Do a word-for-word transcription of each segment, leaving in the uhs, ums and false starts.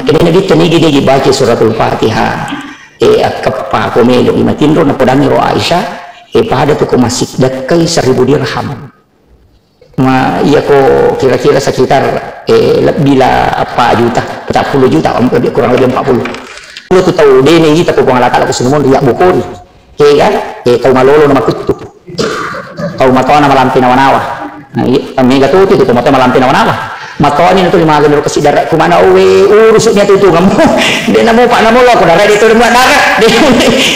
Kemudian Nabi tenigi degi baca suratul Fatihah. E, akkeppa ko melo i matinro napodangi ro Aisyah, e, pada tu ko masih dakkai seribu dirham. Ma, iya ko kira-kira sekitar, e, lebih lah apa juta, empat puluh juta, em-, lebih, kurang lebih empat puluh. Kalau tu tahu dene ita ko Puang Allah Taala ko sinumon riak bokori. Kega, e, tau malolo na makuttu. Tau matoa na malampe nawa-nawa. Nah, iya, mega tu tu tau matoa malampe nawa-nawa. Matoani na tu lima gani ro kasi dara kumana owe urusuk ni tu tu kamu. De namo pak namo lo ko dara de tu demu dara. De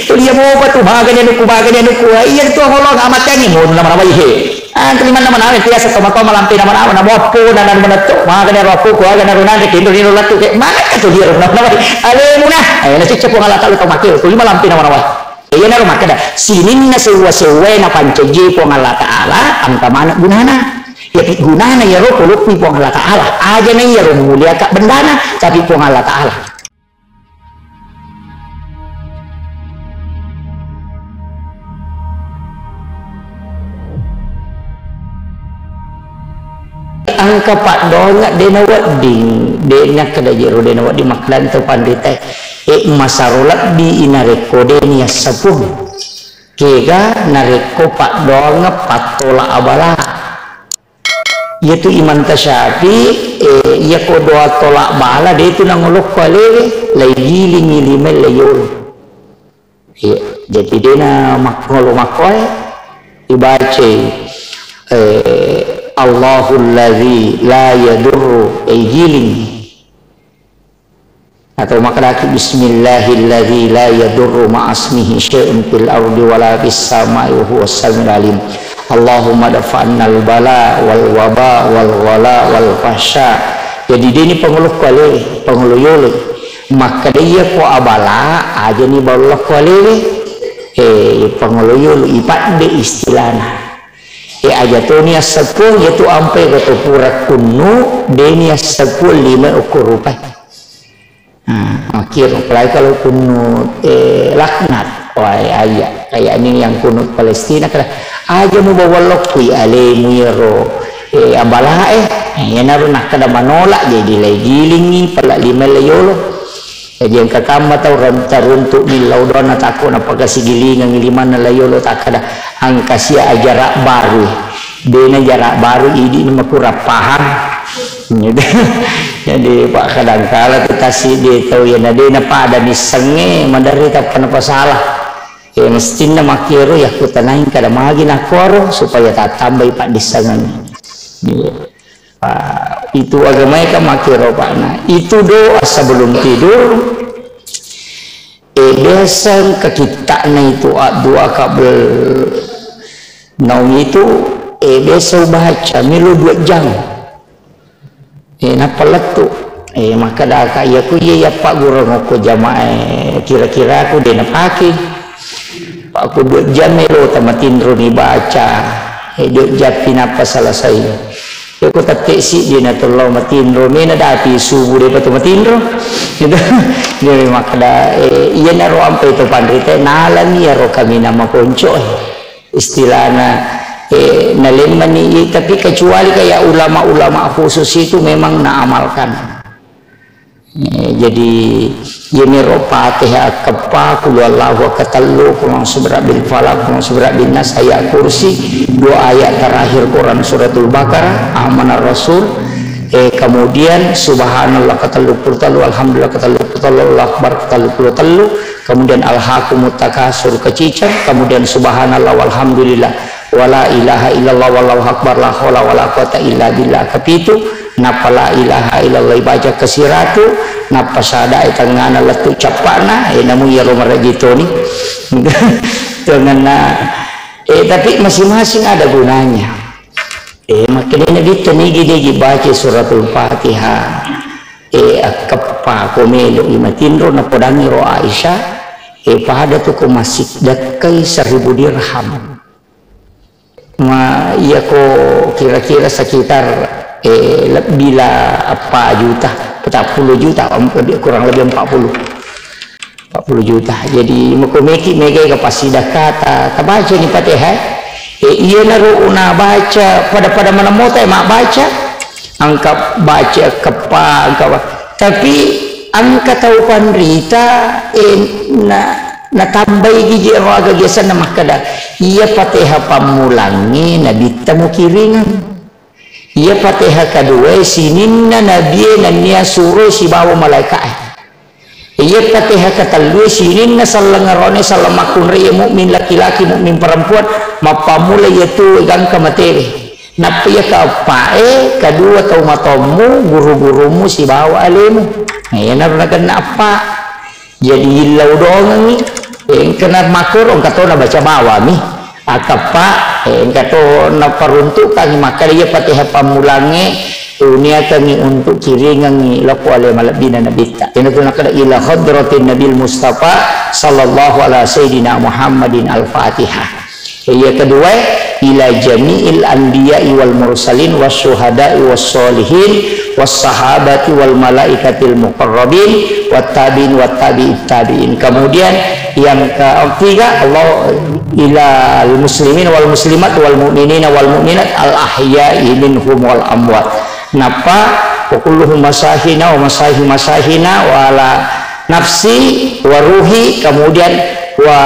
tu dia mo apa tu magani anuku magani anuku. Ah, iya tu holo ngamatani mo nama nama ihe. Ah, tu lima nama nama biasa tau matoa malampe nawa-nawa. Namo apa na na mana tu magani ro aku ko aga na ro nande kendo ni ro latu ke. Mana tu dia ro nama nama. Ale muna. Eh, na cicca Puang Allah Taala tau make tu lima lampe nawa-nawa. Iyanaro makkeda, sininna sewwa-sewwae napancaji Puang Allah Ta'ala, engka maneng gunana. Iyapi gunana iyaro ko loppui Puang Allah Ta'ala. Ajana iyaro muliaka bendana, tapi Puang Allah Ta'ala. Engka paddoangeng de nawedding, de nakkeda jero de nawedding makkeda to panritae. E, masaro lebbi inarekko de niassapuang. Kega narekko paddoangeng pattola abala. Iyatu Imam Tasyafi, e, iyako doa tola bala de tu nangolokko alewe, laigilingi limai laiyolo. Iya, jadi dena makkolo makkoe ibacai, eh, Allahul ladzi la yadurru, eh, giling. Atau makkedaki bismillahilladzi la yadurru ma'asmihi syai'un fil ardi wala fis sama'i wa huwas samiul alim. Allahumma dafa'annal bala wal waba wal ghala wal fahsya. Jadi deni pangolokko ale, pangolo yolo. Makkeda iyako abala, ajani ballokko alewe, eh, pangolo yolo ipadde istilana. Eh, aja toni assapuang, iyatu ampai ko to pura kunnu, deni assapuang lima okko rupai. Nah, makkiro, apalagi kalau kunnu, eh, laknat, wah, iya, kayak ini yang kunut Palestina, kada, aja mu bawa lokui alemu yero, eh, abalae, eh, iyanaro nakkeda manolak, jadi lagi gilingi, pala lima layolo. Jadi engka kamma tau ran-, taruntuk millau doang natakko napakasigilingang limanna layolo takkada engka sia jarak baru. Dena jarak baru idi ni makurang paham. Gitu. Jadi pak kadangkala tu tasi de tau ya na dena pada missengnge maderri tappa napasalah. Ya mestinna makkero ya kutanai kada magi nakkoro supaya tatambai paddissengengnge. Iya. Ah, itu agamae kan makkiro, Pak. Nah, itu doa sebelum tidur. Eh, biasa kekitta'na itu, ah, doa kabel naung itu, eh, biasa ubaca, melo dua jam. Eh, nappa lettu. Eh, makkadaka, iya ku iya, iya, Pak, gurung okko jamaah, eh, kira-kira aku de napake. Pakku dua jam melo tamatinro ni baca. Eh, dua jam pi nappa selesai. Iyako tette siddi na tello matinro, mena dapi subuh de patu matinro. Gitu. Dia makkeda, eh, iyanaro ampai to panrita, nalani iyaro kaminang makonco, eh. Istilahna, eh, nalemmani, eh, tapi kecuali kayak ulama-ulama khusus itu memang naamalkan. Eh, jadi, yeniro Fatihah keppa, Qul huwallahu katellu, Qul a'udzu birabbil falaq, Qul a'udzu birabbin nas, ayat kursi, dua ayat terakhir Quran suratul Baqarah, Amanar Rasul, eh, kemudian Subhanallah ketellu puluh tellu, Alhamdulillah ketellu puluh tellu, Allahu Akbar ketellu puluh tellu, kemudian Alhaakumut Takatsur keciceng, kemudian Subhanallah walhamdulillah, wala ilaha illallah wallahu akbar, la haula wala quwata illa billah kepitu, nappa la ilaha illallah ibaca kesiratu, nappa sadae tengngana lettu cappa'na, eh, namu iyaro maraji toni. Tanganna, eh, tapi masing-masing ada gunanya. Eh, makkedana bitta nigi-nigi baca suratul Fatihah. Eh, akkeppa ko melo i matinro napodangi ro Aisyah, eh, pada tu ko masih dakkai seribu dirham. Ma, iyako kira-kira sekitar, eh, lebbi la eppa juta, patappulo juta, em, lebih, kurang lebih empat puluh. Empat puluh juta. Jadi, mako meki megai ka passidakkata, tabaca ni Fatihah. Eh, iyanaro una baca, pada-pada maneng mota, eh, mabbaca. Engka baca, keppa, engka ba-, tapi Engka tau panrita, eh, na, natambai gigi ro aga biasanna makkeda, iya Fatihah pammulangnge nabitta mukiringeng. Iya Fatihah kaduae sininna nabie nennia suroi sibawa malaeka'e. Iya Fatihah katellue sininna selleng arone selleng makkunrai mukmin laki-laki, mukmin perempuan, mappammula iya tu gangka matewe. Nappa iya kaeppae, kadua tau matommu, guru-gurummu sibawa alemu. Nah, iyanaro nagenna eppa. Jadi illau dongengngi, engkana makkoro, engka to nabaca bawami. Akappa, engka to naparuntukkangngi makkeda iya Fatihah pammulangnge uniakangngi untuk kiringengngi loko ale malebbina nabitta. Iyanatu nakkeda ila hadratin Nabil Mustafa sallallahu ala sayyidina Muhammadin al-Fatihah. Iya kedua, ila jami'il anbiya'i wal mursalin was syuhada'i was sholihin was sahabati wal malaikatil muqarrabin wat tabi'in wat tabi'it tabi'in. Kemudian yang ketiga, Allah ila al muslimin wal muslimat wal mu'minina wal mu'minat al ahya'i minhum wal amwat. Napa wa kulluhum masahina wa masahi masahina wa ala nafsi wa ruhi, kemudian wa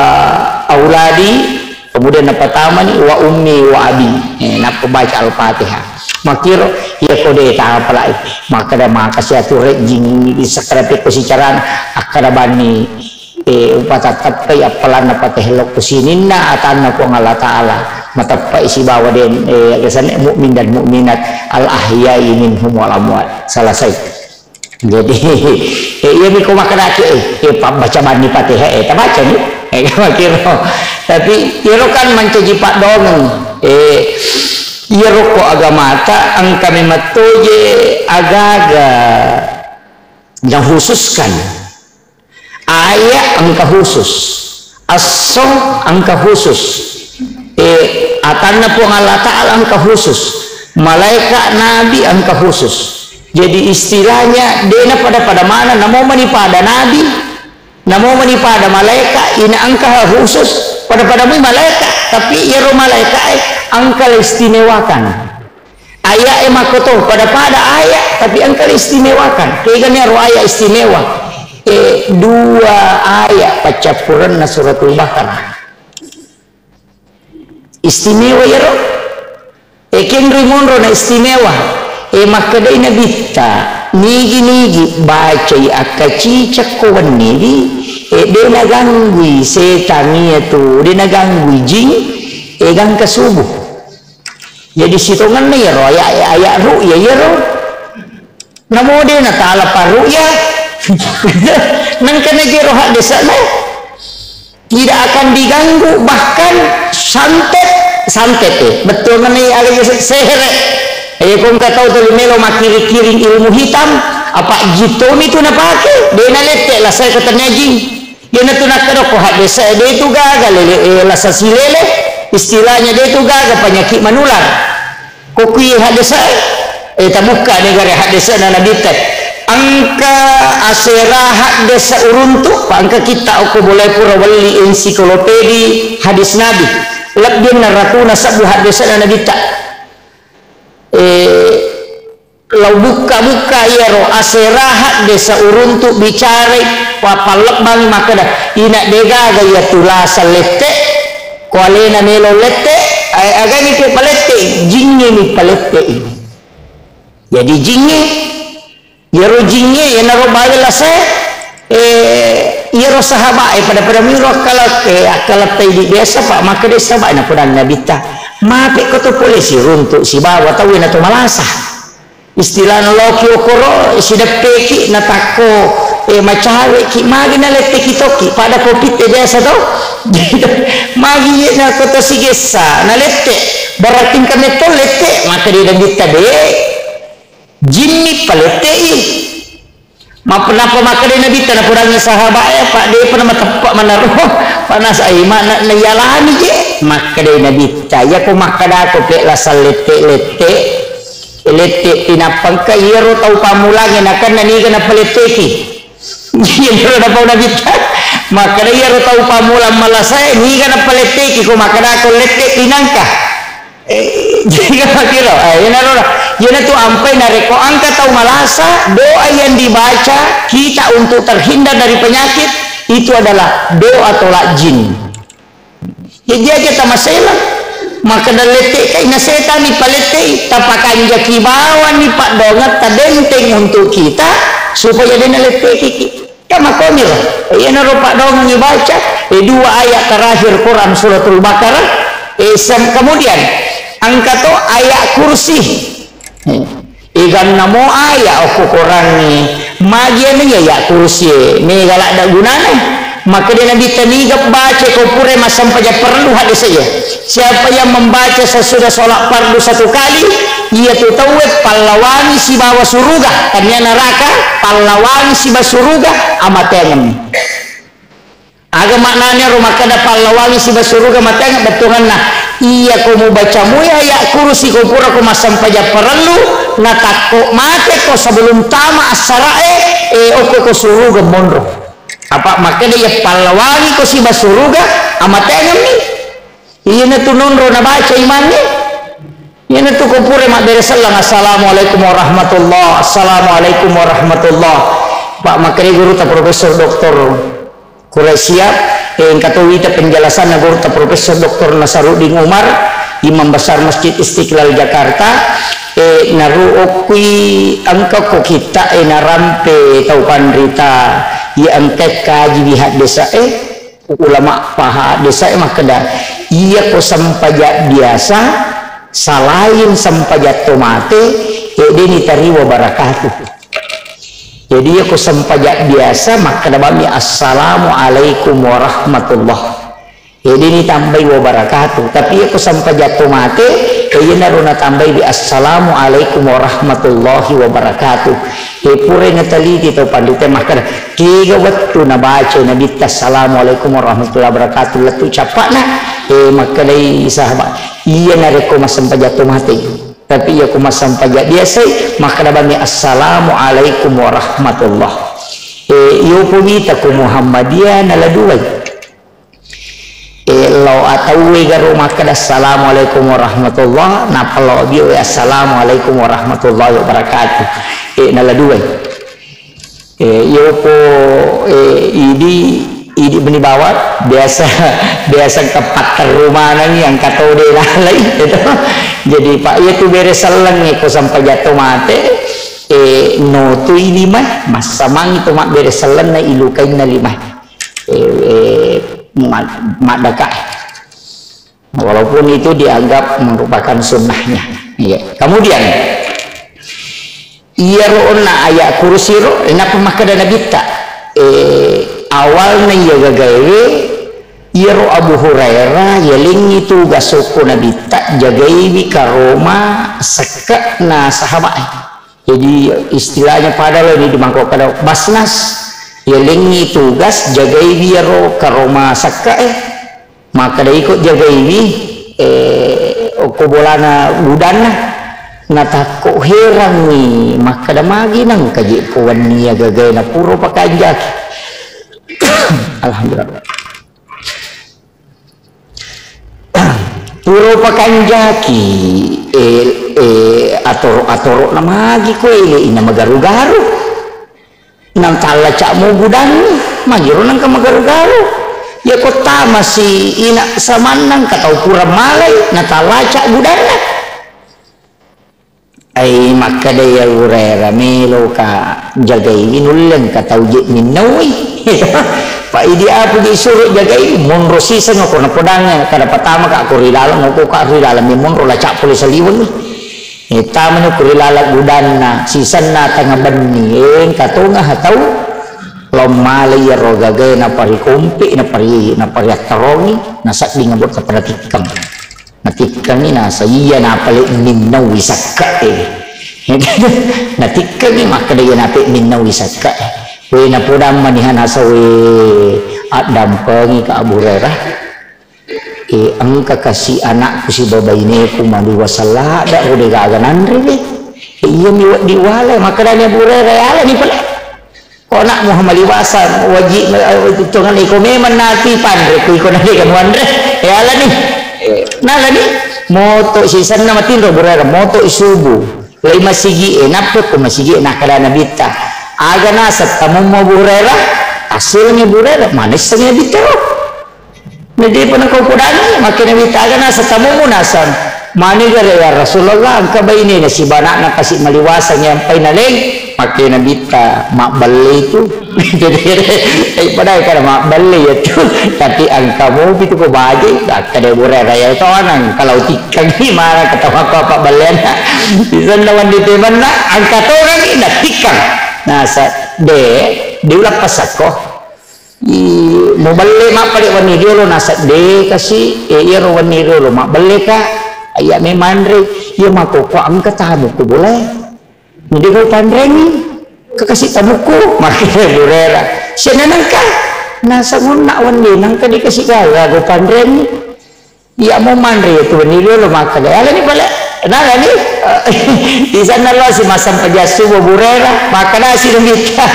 auladi, kemudian napatamani wa ummi wa abi. Eh, nappa baca Al-Fatihah. Makkiro, iya ko de tapalai. Makkeda maka siatu rejjing di sekkeda pekko sicarana, akkeda banni, eh, upatatteppai appalanna Fatihah lokko sininna atanna Puang Allah Ta'ala. Mateppai sibawa den, eh, kesanna mukmin dan mukminat al ahya'i minhum wal amwat. Selesai. Jadi, eh, iya mi ko makkedaki, eh, eh, pabbaca banni Fatihah, eh, tabacani. Eh, makkiro. Tapi, iyaro kan mancaji paddongeng. Eh, iyaro ko agamata, engka memang toje agaga yang khususkan. Ayat engka khusus. Esso engka khusus. Eh, atanna Puang Allah Ta'ala engka khusus. Malaika nabi engka khusus. Jadi istilahnya, dena pada-pada mana, namo mani pada nabi, namo mani pada malaika, ina engka khusus, pada-pada mui malaika, tapi iyaro malaika, eh, engka le istimewakan. Ayat e makkoto, pada-pada ayat, tapi engka le istimewakan. Kegani aro ayat istimewa. Eh, dua ayat paccappurenna Suratul Baqarah. Istimewa iyaro. E, kenroi monro na istimewa. E, makkedai Nabitta, nigi-nigi bacai akkacicekko wenniwi, e, de naganggui setang iyatu, de naganggui jing, e, gangka subuh. Jadi sitongenna iyaro aya-, ayat ru'ya iyaro. Namo de natala paru'ya. Nengka najero haddese'na. Tidak akan diganggu, bahkan santet, santet, eh. Betul mengenai ada se-, sehere. Eh, kong ka tau tuli melo makkiri-kiring ilmu hitam, apa jitomi tu napake, de nalette la saya ketanya jing. Iyanatu nakkeda ko haddese, de tu gaga lele, eh, lasa silele, istilahnya de tu gaga penyakit menular. Ko kui haddese, eh, tabukka negara haddese na Nabitta. Engka asera haddese uruntu, pa engka kitta okko boleh pura welli ensiklopedi hadis Nabi. Lebbi enam ratus na sebbu haddese na Nabitta. Eh, Lao bukka-bukka iyaro asera haddesa uruntu bicarai, pa-, pallebbangi makkeda, ina degaga iya tulasa lette, ko alena melo lette, a-, agani ke palette, jingnge mi palette ini. Jadi jingnge, iyaro jingnge, iyanaro bawe lasa, eh, iyaro sahabat, eh, pada-pada miro akkala, eh, akkaletta idi biasa, Pak, makkeda sahabat, eh, napodanna Nabitta, mape ko to pole siruntu sibawa tau na to malasa. Istilahna loki okoro, sideppeki, natakko, eh, macaweki, magi naletteki tokki, pada kopitte biasa to. Magi na kota sigessa, nalette, berarti engka metto lette, maka dia Nabitta de, jimmi palettei. Ma-, nappa makkeda Nabitta, napodangi sahabat e, Pak, depa na mateppa manaro, panasa ai, ma-, na-, naialani je, makkeda Nabitta, iya ko makkeda ko pe lasa lette-lette, Lette pinappa engka iyaro tau pammulangnge nakenna niga napaletteki. Iyaro napau Nabitta. Makkeda iyaro tau pammulang malasae niga napaletteki ko makkeda ko lette pinangka. Eh, jadi apa kira? Eh, iyanaro, iyanatu ampai narekko engka tau malasa, doa yang dibaca kita untuk terhindar dari penyakit itu adalah doa tolak jin. Jadi aja tamasela, maka dalette kai na setan ni palette, tapakanjaki bawani paddoangetta benteng untuk kita supaya dena lette kiki. Kan makkoniro. Iyanaro paddoangeng ibaca, eh, dua ayat terakhir Quran Suratul Baqarah, eh, sem-, kemudian engka to ayat kursi. Eh, iganna mo ayat okko Quran ni, magi anu ya, ayat kursi e, mega ladda gunana. Maka dia Nabi taniga baca ko pura massempajang parellu hadis iya. Siapa yang membaca sesudah sholat fardu satu kali, iya tu tauwe pallawangi sibawa suruga, tania neraka, pallawangi sibawa suruga, amatengenni. Aga maknanya ro makkeda pallawangi sibawa suruga, amatengenni? Bettuanna, iya ko mubaca mui ayat kursi ko pura ko massempajang parellu, natakko mate ko sebelum tama assarae, eh, okko ko suruga monro. Apa makkeda iya pallawangi ko sibawa suruga, amatengenni. Iyanatu nonro nabaca imangnge. Iyanatu ko pura mabbere selleng, "Assalamualaikum warahmatullah, assalamualaikum warahmatullah." Pak makkeda guruta Profesor Doktor Quraisyah, eh, engka to wita penjelasanna guruta Profesor Doktor Nasaruddin Umar, Imam Besar Masjid Istiqlal Jakarta, eh, naru okkui engka ko kitta, eh, narampe tau panrita, iya engka kaji wi haddesa, eh, ulama paha desa e makkeda, iya ko sempajang biasa, salain sempajang to mate, eh, de' ni tariwa barakatuh. Jadi, iya ko sempajang biasa, makkeda bami, "Assalamualaikum warahmatullah." Eh, de' ni tambai wabarakatuh. Tapi iya ko sempajang to mate, eh, iyanaro natambai bi, "Assalamualaikum warahmatullahi wabarakatuh." Eh, pura nateliti tau panrita makkeda, Kega wettu nabaca Nabitta, "Assalamualaikum warahmatullahi wabarakatuh," lettu cappa'na, eh, makkedai sahabat, "Iya narekko massempajang to mate. Tapi iya ko massempajang biasai, makkeda bami, 'Assalamualaikum warahmatullah.'" Eh, iyo po wita ko Muhammadiyah nala duai. Eh, lao atauwe garo makkeda, "Assalamualaikum warahmatullah," nappa lao abioe, "Assalamualaikum warahmatullahi wabarakatuh." Eh, nala duai. Eh, iyo po, eh, idi, idi meni bawang, biasa, biasa engka patterru manengi, engka to de nalai, gitu. Jadi, Pak, iya tu bere selleng, eh, ko sempajang to mate, eh, notui limae, massamangi to mabbere sellenna ilukainna limae. Eh, eh, ma-, maddakae. Walaupun itu dianggap merupakan sunnahnya. Iya. Kemudian, iyaro onna ayat kursi ro, eh, napa makkeda Nabitta? Eh, awalna iya gagaewe, iyaro Abu Hurairah, yalengngi tugas okko Nabitta, jagaiwi karoma sekke'na sahabat. Jadi, istilahnya pada lo ini di mangkok kada basnas, yalengngi tugas, jagaiwi iyaro karoma sekke'e. Makkeda iko jagaiwi, eh, okko bolana gudanna. Natakko herangngi, makkeda magi nengka je ko wenni iya gagae na puro pakanjaki. Alhamdulillah. Puro pakanjaki, eh, eh, atoro-atoro na magi ko ele ina magaru-garu. Nang tallaca mo gudanni, magiro nengka magaru-garu. Iya ko tamasi ina samanna engka tau pura malai, na tallaca gudanna. Ai, makkeda iya Hurairah, "Meloka jagaiwi, nulle engka tau je minnaui." Pa idi apu je suro jagaiwi, monro siseng ko napodangnge, kada patamaka ko ri laleng, ko ka ri laleng mi monro laca pole saliwengngi. Eh, tamani ko ri laleng gudanna, sisenna tengnga benni, eh, engka tonga tau lao malai iyaro gagae naparikompe, napari-, napariattarongi, nasedding abot tapada tikkeng. Natikkengi nasa iya napale minnaui sakke'e. Natikkengi makkeda iya nape minnaui sakke'e. We napodang maniha nasa we addampengi ka Abu Hurairah. Eh, engka kasi anakku sibawa baineku madua sellada ro de gaga nanre we. Eh, iya mi wedding wale, makkedani Abu Hurairah, "Yalani pale." Ko anakmu maliwasa, waji, eh, tongenna iko memang nati panre, ku iko nadega muanre. Eh, alani. Eh, nalani. Moto sisenna matinro Abu Hurairah, moto i subuh. Lai masigi e, nappa ko masigi e, nakkeda Nabitta, "Aga naseng tamummu Abu Hurairah?" Tassurengngi Abu Hurairah, manissengngi Nabitta ro. Na depa nakau podangi, makkeda Nabitta, "Aga naseng tamummu?" Naseng, "Manigare ya Rasulullah, engka bainena sibana'na kasi maliwaseng yampai naleng." Makkeda Nabitta, "Mabbelle itu." Jadi, eh, padahal kada mabbelle ya tu. Tapi engka mopi tu ko baje, makkeda Abu Hurairah, "Ya itu anang kalau tikkangi mana kata apa belleanna." Di sana wandi temanna, engka tongangi na tikkang. Naseng, "De, diulak pasakko." I, mubelle mappale wenni riolo, naseng, "De kasi, e, iyaro wenni riolo mabbelle ka, iya me manre, iya makoko engka tamu ku bolae. Nide gau panrengi, ka kasi tamuku." Makkeda Abu Hurairah, "Siana nengka?" Naseng, "Onna wenni nengka dikasi gaga gau panrengi." Iya mo manre ya tu wenni riolo makkeda, "Alani pale, nalani." Di sana lo si masang pejassu Abu Hurairah, makkeda si Nabitta,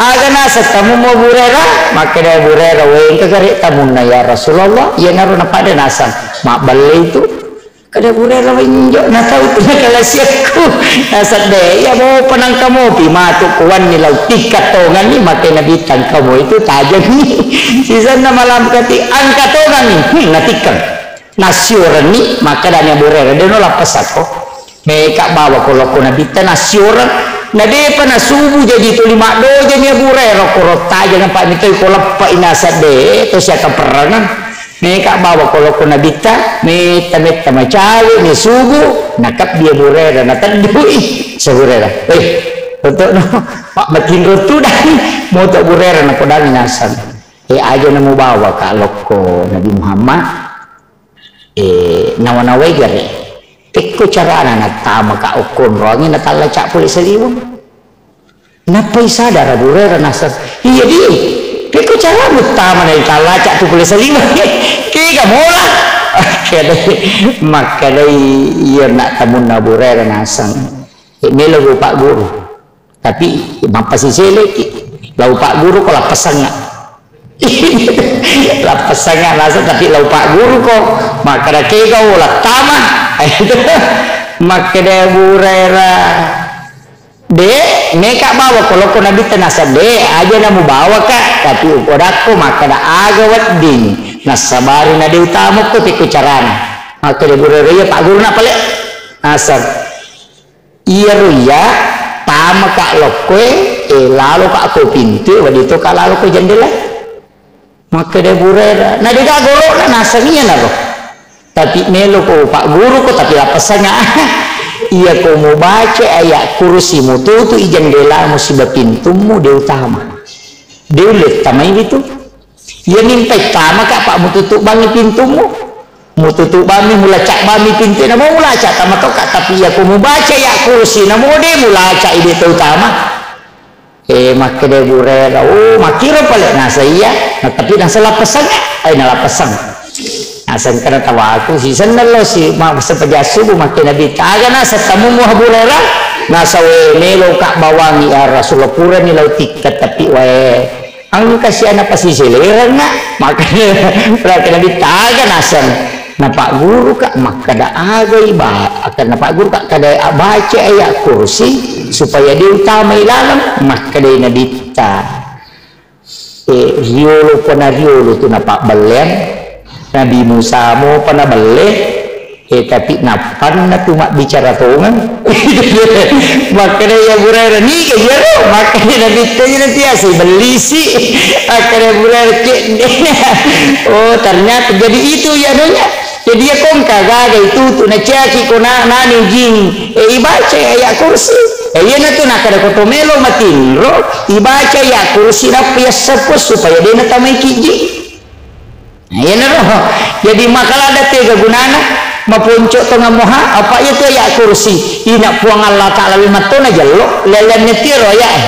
"Aga naseng tamummu Abu Hurairah?" Makkeda Abu Hurairah, "Weh, engka gare tamunna ya Rasulullah." Iyanaro napada naseng, "Mabbelle itu." Kada Abu Hurairah, "Weh, injo natau tu nakalasiakku." Naseng, "De, iya mo penangka mopi matu kuwanni lau tikka tonganni." Makkeda Nabitta, "Engka mo itu tajengi." Sisenna malam kati, engka tonganni, hmm, natikkang. Nassiorengni, makkedani Abu Hurairah, "De no lappesakko. Meka bawako lokko Nabitta nassioreng." Na depa nasubu jadi tuli maddojani Abu Hurairah, koro tajeng apa mitoi ko leppa inasa de to siaka perrangan. Meka bawako lokko Nabitta, metta-metta macawe ni subu, nakabbi Abu Hurairah, nateddui. Sa Abu Hurairah, "Eh, untuk no, Pak, matinro tudang." Moto Abu Hurairah napodangi naseng, "Eh, aja namu bawa ka lokko Nabi Muhammad." Eh, nawa-nawai gare. Pekko carana nattama ka okkonroangi natallaca pole saliweng. Nappai sadar Abu Hurairah naseng, "Iya di, pekko cara muttama na tallaca tu pole saliweng." Kega mola? Makkedai, makkedai iya nak tamunna Abu Hurairah naseng, "Eh, melo gu Pak Guru." Tapi mappasiseleki, lau Pak Guru ko lappesangnga. Lappesangnga naseng, tapi lau Pak Guru ko, makkeda kega o lattama. Makkeda Abu Hurairah, "De, meka bawa ko lokko Nabitta." Naseng, "De, aja namu bawa ka, tapi ukodakko makkeda aga wedding nassabari na de utamako pekko carana." Makkeda Abu Hurairah, "Iya Pak Guru na pale." Naseng, "Iyaro iya, tamaka lokkoe, eh, laloka ko pintue, wedding toka lalo ko jendela." Makkeda Abu Hurairah, na dega golo'na naseng iyanaro. Tapi melo ko Pak Guru ko, tapi lappesangnga. Iya ko mubaca ayat kursi, mututu i jendelamu siba pintummu, de utama. De ulle tamai itu. Iya mimpai tamaka, Pak, mututu bangi pintummu. Mututu bammi, mulaca bammi pintu, namo mulaca tama toka, tapi iya ko mubaca ya kursi, namo de mulaca ide tau tama. Eh, makkeda Abu Hurairah, "Oh, makkiro pale." Nasa iya, na tapi nasa lappesangnga, ai na lappesang. Naseng kana tawaku, sisenna lo si, ma-, sepejassubu makke Nabitta, "Aga naseng tamummu Abu Hurairah?" Nasa, "We, melo ka bawangi ya Rasulullah, purani lau tikka tapi wae." Engka siana pasiselerengnga, makkeda, makkeda Nabitta, "Aga naseng napagguru ka makkeda aga iba-, akan napagguru ka kada baca ayat kursi supaya dia utamai laleng?" Makkeda Nabitta, "Eh, riolo pana riolo tu napabbelleang, Nabi Musa mopa nabelle, eh, tapi nappanna tu mabbicara tongeng." Makkeda ya Abu Hurairah, "Niga iyaro?" Makkeda Nabitta, "Iya na tiasai bellisi." Makkeda Abu Hurairah, "Cedde." Oh, ternyata jadi itu ya anunya. Jadi ya kongka gaga itu tu naciaki ko na-, nani jing, eh, ibaca ayat kursi. Eh, iya na tu nakkeda ko to melo matinro, ibaca ayat kursi nappa yasseppo supaya de natamai ki jing. Nah, iyanaro. Jadi, maka ladda tega gunana maponco tongeng moha, apa iya tu ayat kursi. Ina Puang Allah Ta'ala memang to najello, lalenna tiro ayat e.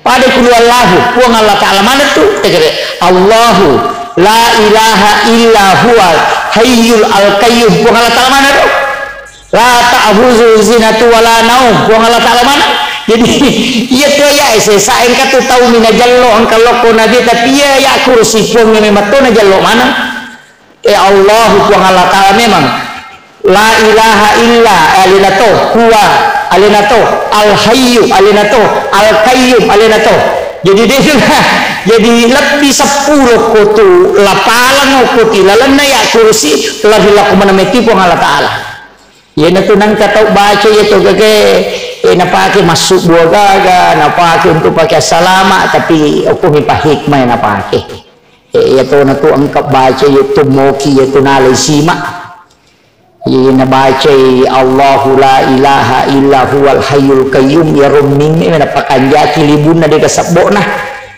Pada kulu Allahu, Puang Allah Ta'ala maneng tu, tegere, "Allahu la ilaha illa huwa hayyul al qayyum." Puang Allah Ta'ala maneng tu. "La ta'khudzuhu sinatun wa la naum." Puang Allah Ta'ala maneng. Jadi, iya tu ayat e, sesa engka tu tau mi najello engka lokko Nabi, tapi iya ayat kursi Puang memang to najello maneng. Eh, Allahu Puang Allah Ta'ala memang La ilaha illa, alena to, huwa, alena to, al hayyu, alena to, al qayyum, alena to. Jadi de' sudah, jadi lebbi seppulo ko tu lapaleng ko ti lalenna ya kursi, lebbi lako mana meti Puang Allah Ta'ala. Iyana tu nengka tau baca iya to gage, eh, napake massubu gaga, napake untuk pake salama, tapi okko mi pa hikmah yang napake. Eh, iya to na tu engka baca iya tu moki iya tu nalai sima. Iya nabacai Allahu la ilaha illa huwal hayyul qayyum, iyaro mimmi napakanjaki libunna de' ga sebbona.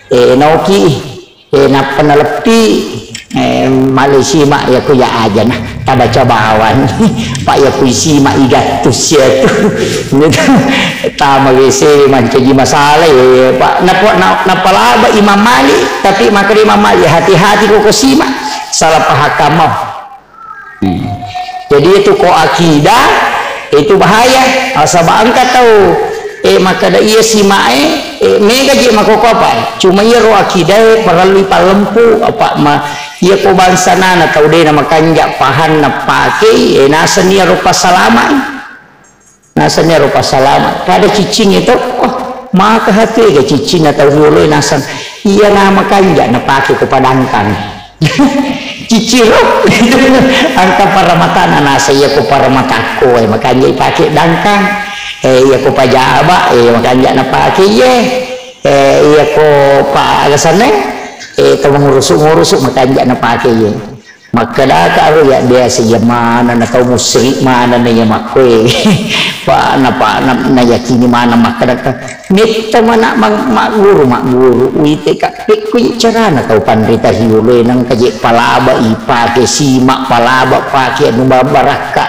Eh, naoki. Eh, nappa naleppi, eh, male sima iya ko ya aja na. Tabaca bawang. Pak iya ko isima igattus ya tu. Tama W C mancaji masalah ya, Pak. Napa, na-, napalaba Imam Malik, tapi maka Imam Malik hati-hati ko ko sima. Salah paham kamu. Hmm. Jadi itu ko akidah, itu bahaya. Nasaba engka tau, eh, makkeda iya simae, eh, mega je makoko apa? Cuma iya ro akidah parellu palempu, apa ma, iya ko bangsa nana tau de' na makanja pahanna pake, eh, naseng iya ro pasalama. Naseng iyaro pasalama. Pada ciccingnge to, oh, maka hatu ega ciccinna tau rioloe naseng. Iya nama kanja napake ko padangkang. Cicciro. Engka paramatana naseng iya ko paramatakko, eh, makanja ipake dangkang. Eh, iya ko pajaba, eh, makanja napake iye. Eh, iya ko pa-, aga sanne, eh, to mangurusuk-ngurusuk makanja napake iye. Makkedaka ro ya biasa iya maneng na tau musyrik maneng na iya makkoe. Pa na, pa na, nayakini maneng makkedaka. Metta mana mang-, magguru, magguru. Uite ka, pekko je carana tau panrita rioloe nengka je palaba ipake sima, palaba pake anu barakka.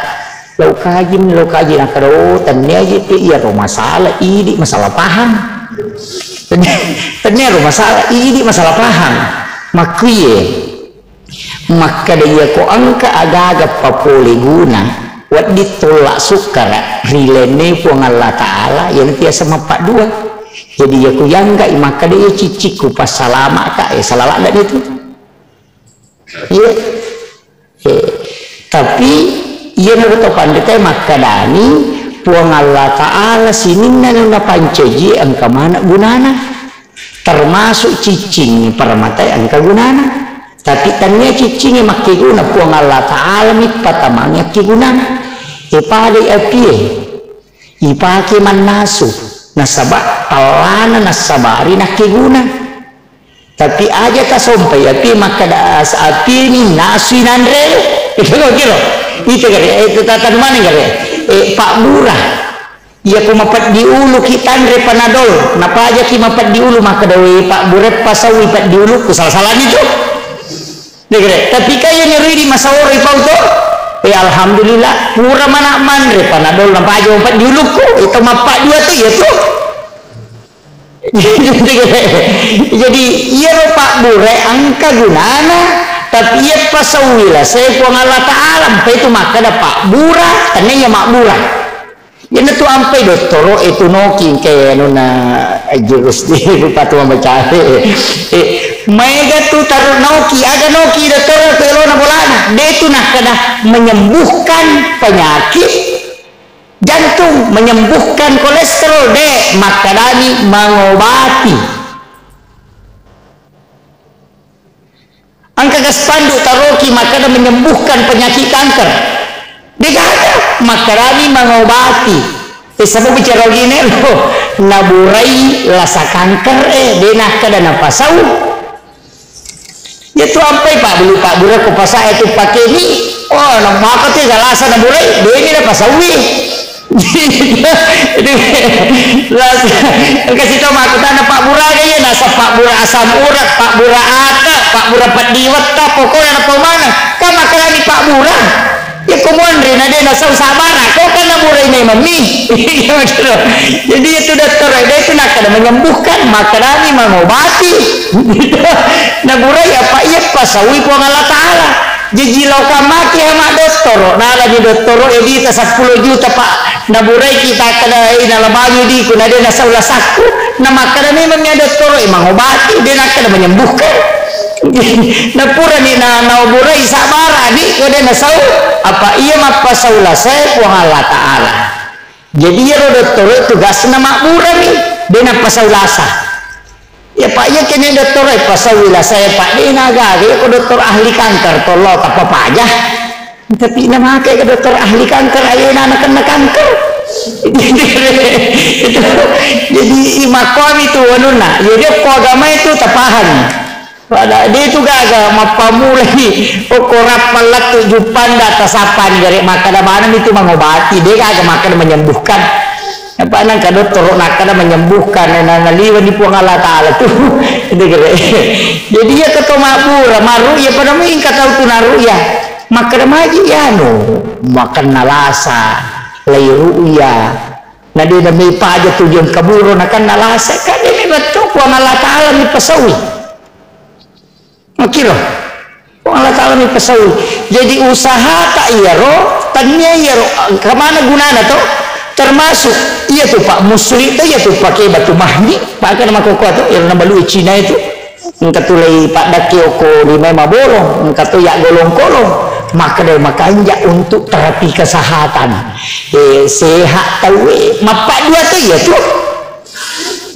Lau kaji, lau kaji nakkeda, oh, tennia je pe iyaro masalah, idi masalah paham. Tennia, tennia ro masalah, idi masalah paham. Makkuiye. Makkeda iya ko engka agaga papole guna, wedding tolla sukkara ri lainna Puang Allah Ta'ala, iyana tiasa mappaddua. Jadi iya ku yanggai makkeda iya ciccikku passalamaka, eh, salah ladda itu. Iya. Eh, tapi iyana to pandita makkedani Puang Allah Ta'ala sininna napancaji engka maneng gunana. Termasuk ciccingngi paramatae engka gunana. Tapi tania ciccingngi makkeguna Puang Allah Ta'ala mi patamangi akkegunana. E padai apie ipake mannasu, nasaba pallana nassabari nakkeguna. Tapi aja tasompai apie makkeda as-, apie ni nasui nanre. Itu kiro. Itu kare, itu tata mana kare? Eh, Pak Bura. Iya ko mapeddi ulu ki tanre panadol, napajaki mapeddi ulu makkeda, "We, Pak Bura, pasaui peddi ulukku." Salah-salani tu. Degre, tapi kaya nyeridi masaoro ipau to. Eh, alhamdulillah, pura mana manre panadol napaja mapeddi ulukku. Itu mappa dua tu iya tu. Jadi, iyaro Pak Bura engka gunana, tapi iya pasaui la sai Puang Allah Ta'ala, mpa itu makkeda Pak Bura, tania iya mabbura. Iyana tu ampai dottoro e tu noki engka anunna, eh, jurus di rupa tu membaca. Eh, maega tu taru noki, aga noki dottoro ko elona bolana. De tu nakkeda menyembuhkan penyakit jantung, menyembuhkan kolesterol, de, makkedani mengobati. Engka ga spanduk taroki makkeda menyembuhkan penyakit kanker. Degaga, makkedani mengobati. Eh, saba bicara gini lo, naburai lasa kanker, eh, de nakkeda napasau. Iya tu ampai Pak Bulu, Pak Bura ko pasa itu pakai ni. Oh, namaka tu galasa naburai, de ni napasaui. Engka sito makkutana Pak Bura ga iya, nasa Pak Bura asam urat, Pak Bura ata, Pak Bura peddi wetta, pokokna napau maneng. Kan makkedani Pak Bura. Ya ko muanre na de nasau sabara, ko kan naburai memang mi. Jadi itu dokter, de itu nakkeda menyembuhkan, makkedani mengobati. Naburai apa iya pasaui Puang Allah Ta'ala. Jaji lao ka maki hama dottoro, nalani dottoro edita seppulo juta, Pak. Naburai kita kada ina labangi diku, na de nasau lasakku, na makkeda memang mi dottoro, eh, mengobati, de nakkeda menyembuhkan. Napurani na, naoburai sabbarani, ko de nasau, apa iya mappasau lasae Puang Allah Ta'ala. Jadi iyaro dottoro tugasna mabburami, de nappasau lasa. Ya, Pak, iya kene dottoro, eh, pasaui lasae, Pak, de nagaga, iya ko dokter ahli kanker, tollo tappa paja. Tapi namake ke dokter ahli kanker, ayo na nakenna kanker. Jadi, itu, jadi imakomi tu anunna. Jadi ko agama itu tapahami. Pada de tu gaga mappamulai okko rappa lettu juppanda tasappani gare makkada maneng itu mangobati, de gaga makkada menyembuhkan. Apa nangka dottoro nakkada menyembuhkan, na, naliweng di Puang Allah Ta'ala tu. Itu kira. Jadi iya keto mabbura, maru'ya pada mui engka tau tu naru'ya. Makkada maji anu, makenna lasa, lai ru'ya. Na de na mei paja tu jeng kaburo nakenna lasa, kan de mi bettu Puang Allah Ta'ala mi pasaui. Makkiro. Puang Allah Ta'ala mi pasaui. Jadi usahata iyaro, tania iyaro, kemana gunana to? Termasuk iya tu Pak Musri to, iya tu pake batu mahni, pakai nama koko to, iyaro nabalui Cina itu. Engka tu lai paddakke oko lima maboro, engka tu ya golong-kolong. Maka dari makanja untuk terapi kesehatan. Eh, sehat tau, eh, mappa dua tu iya tu.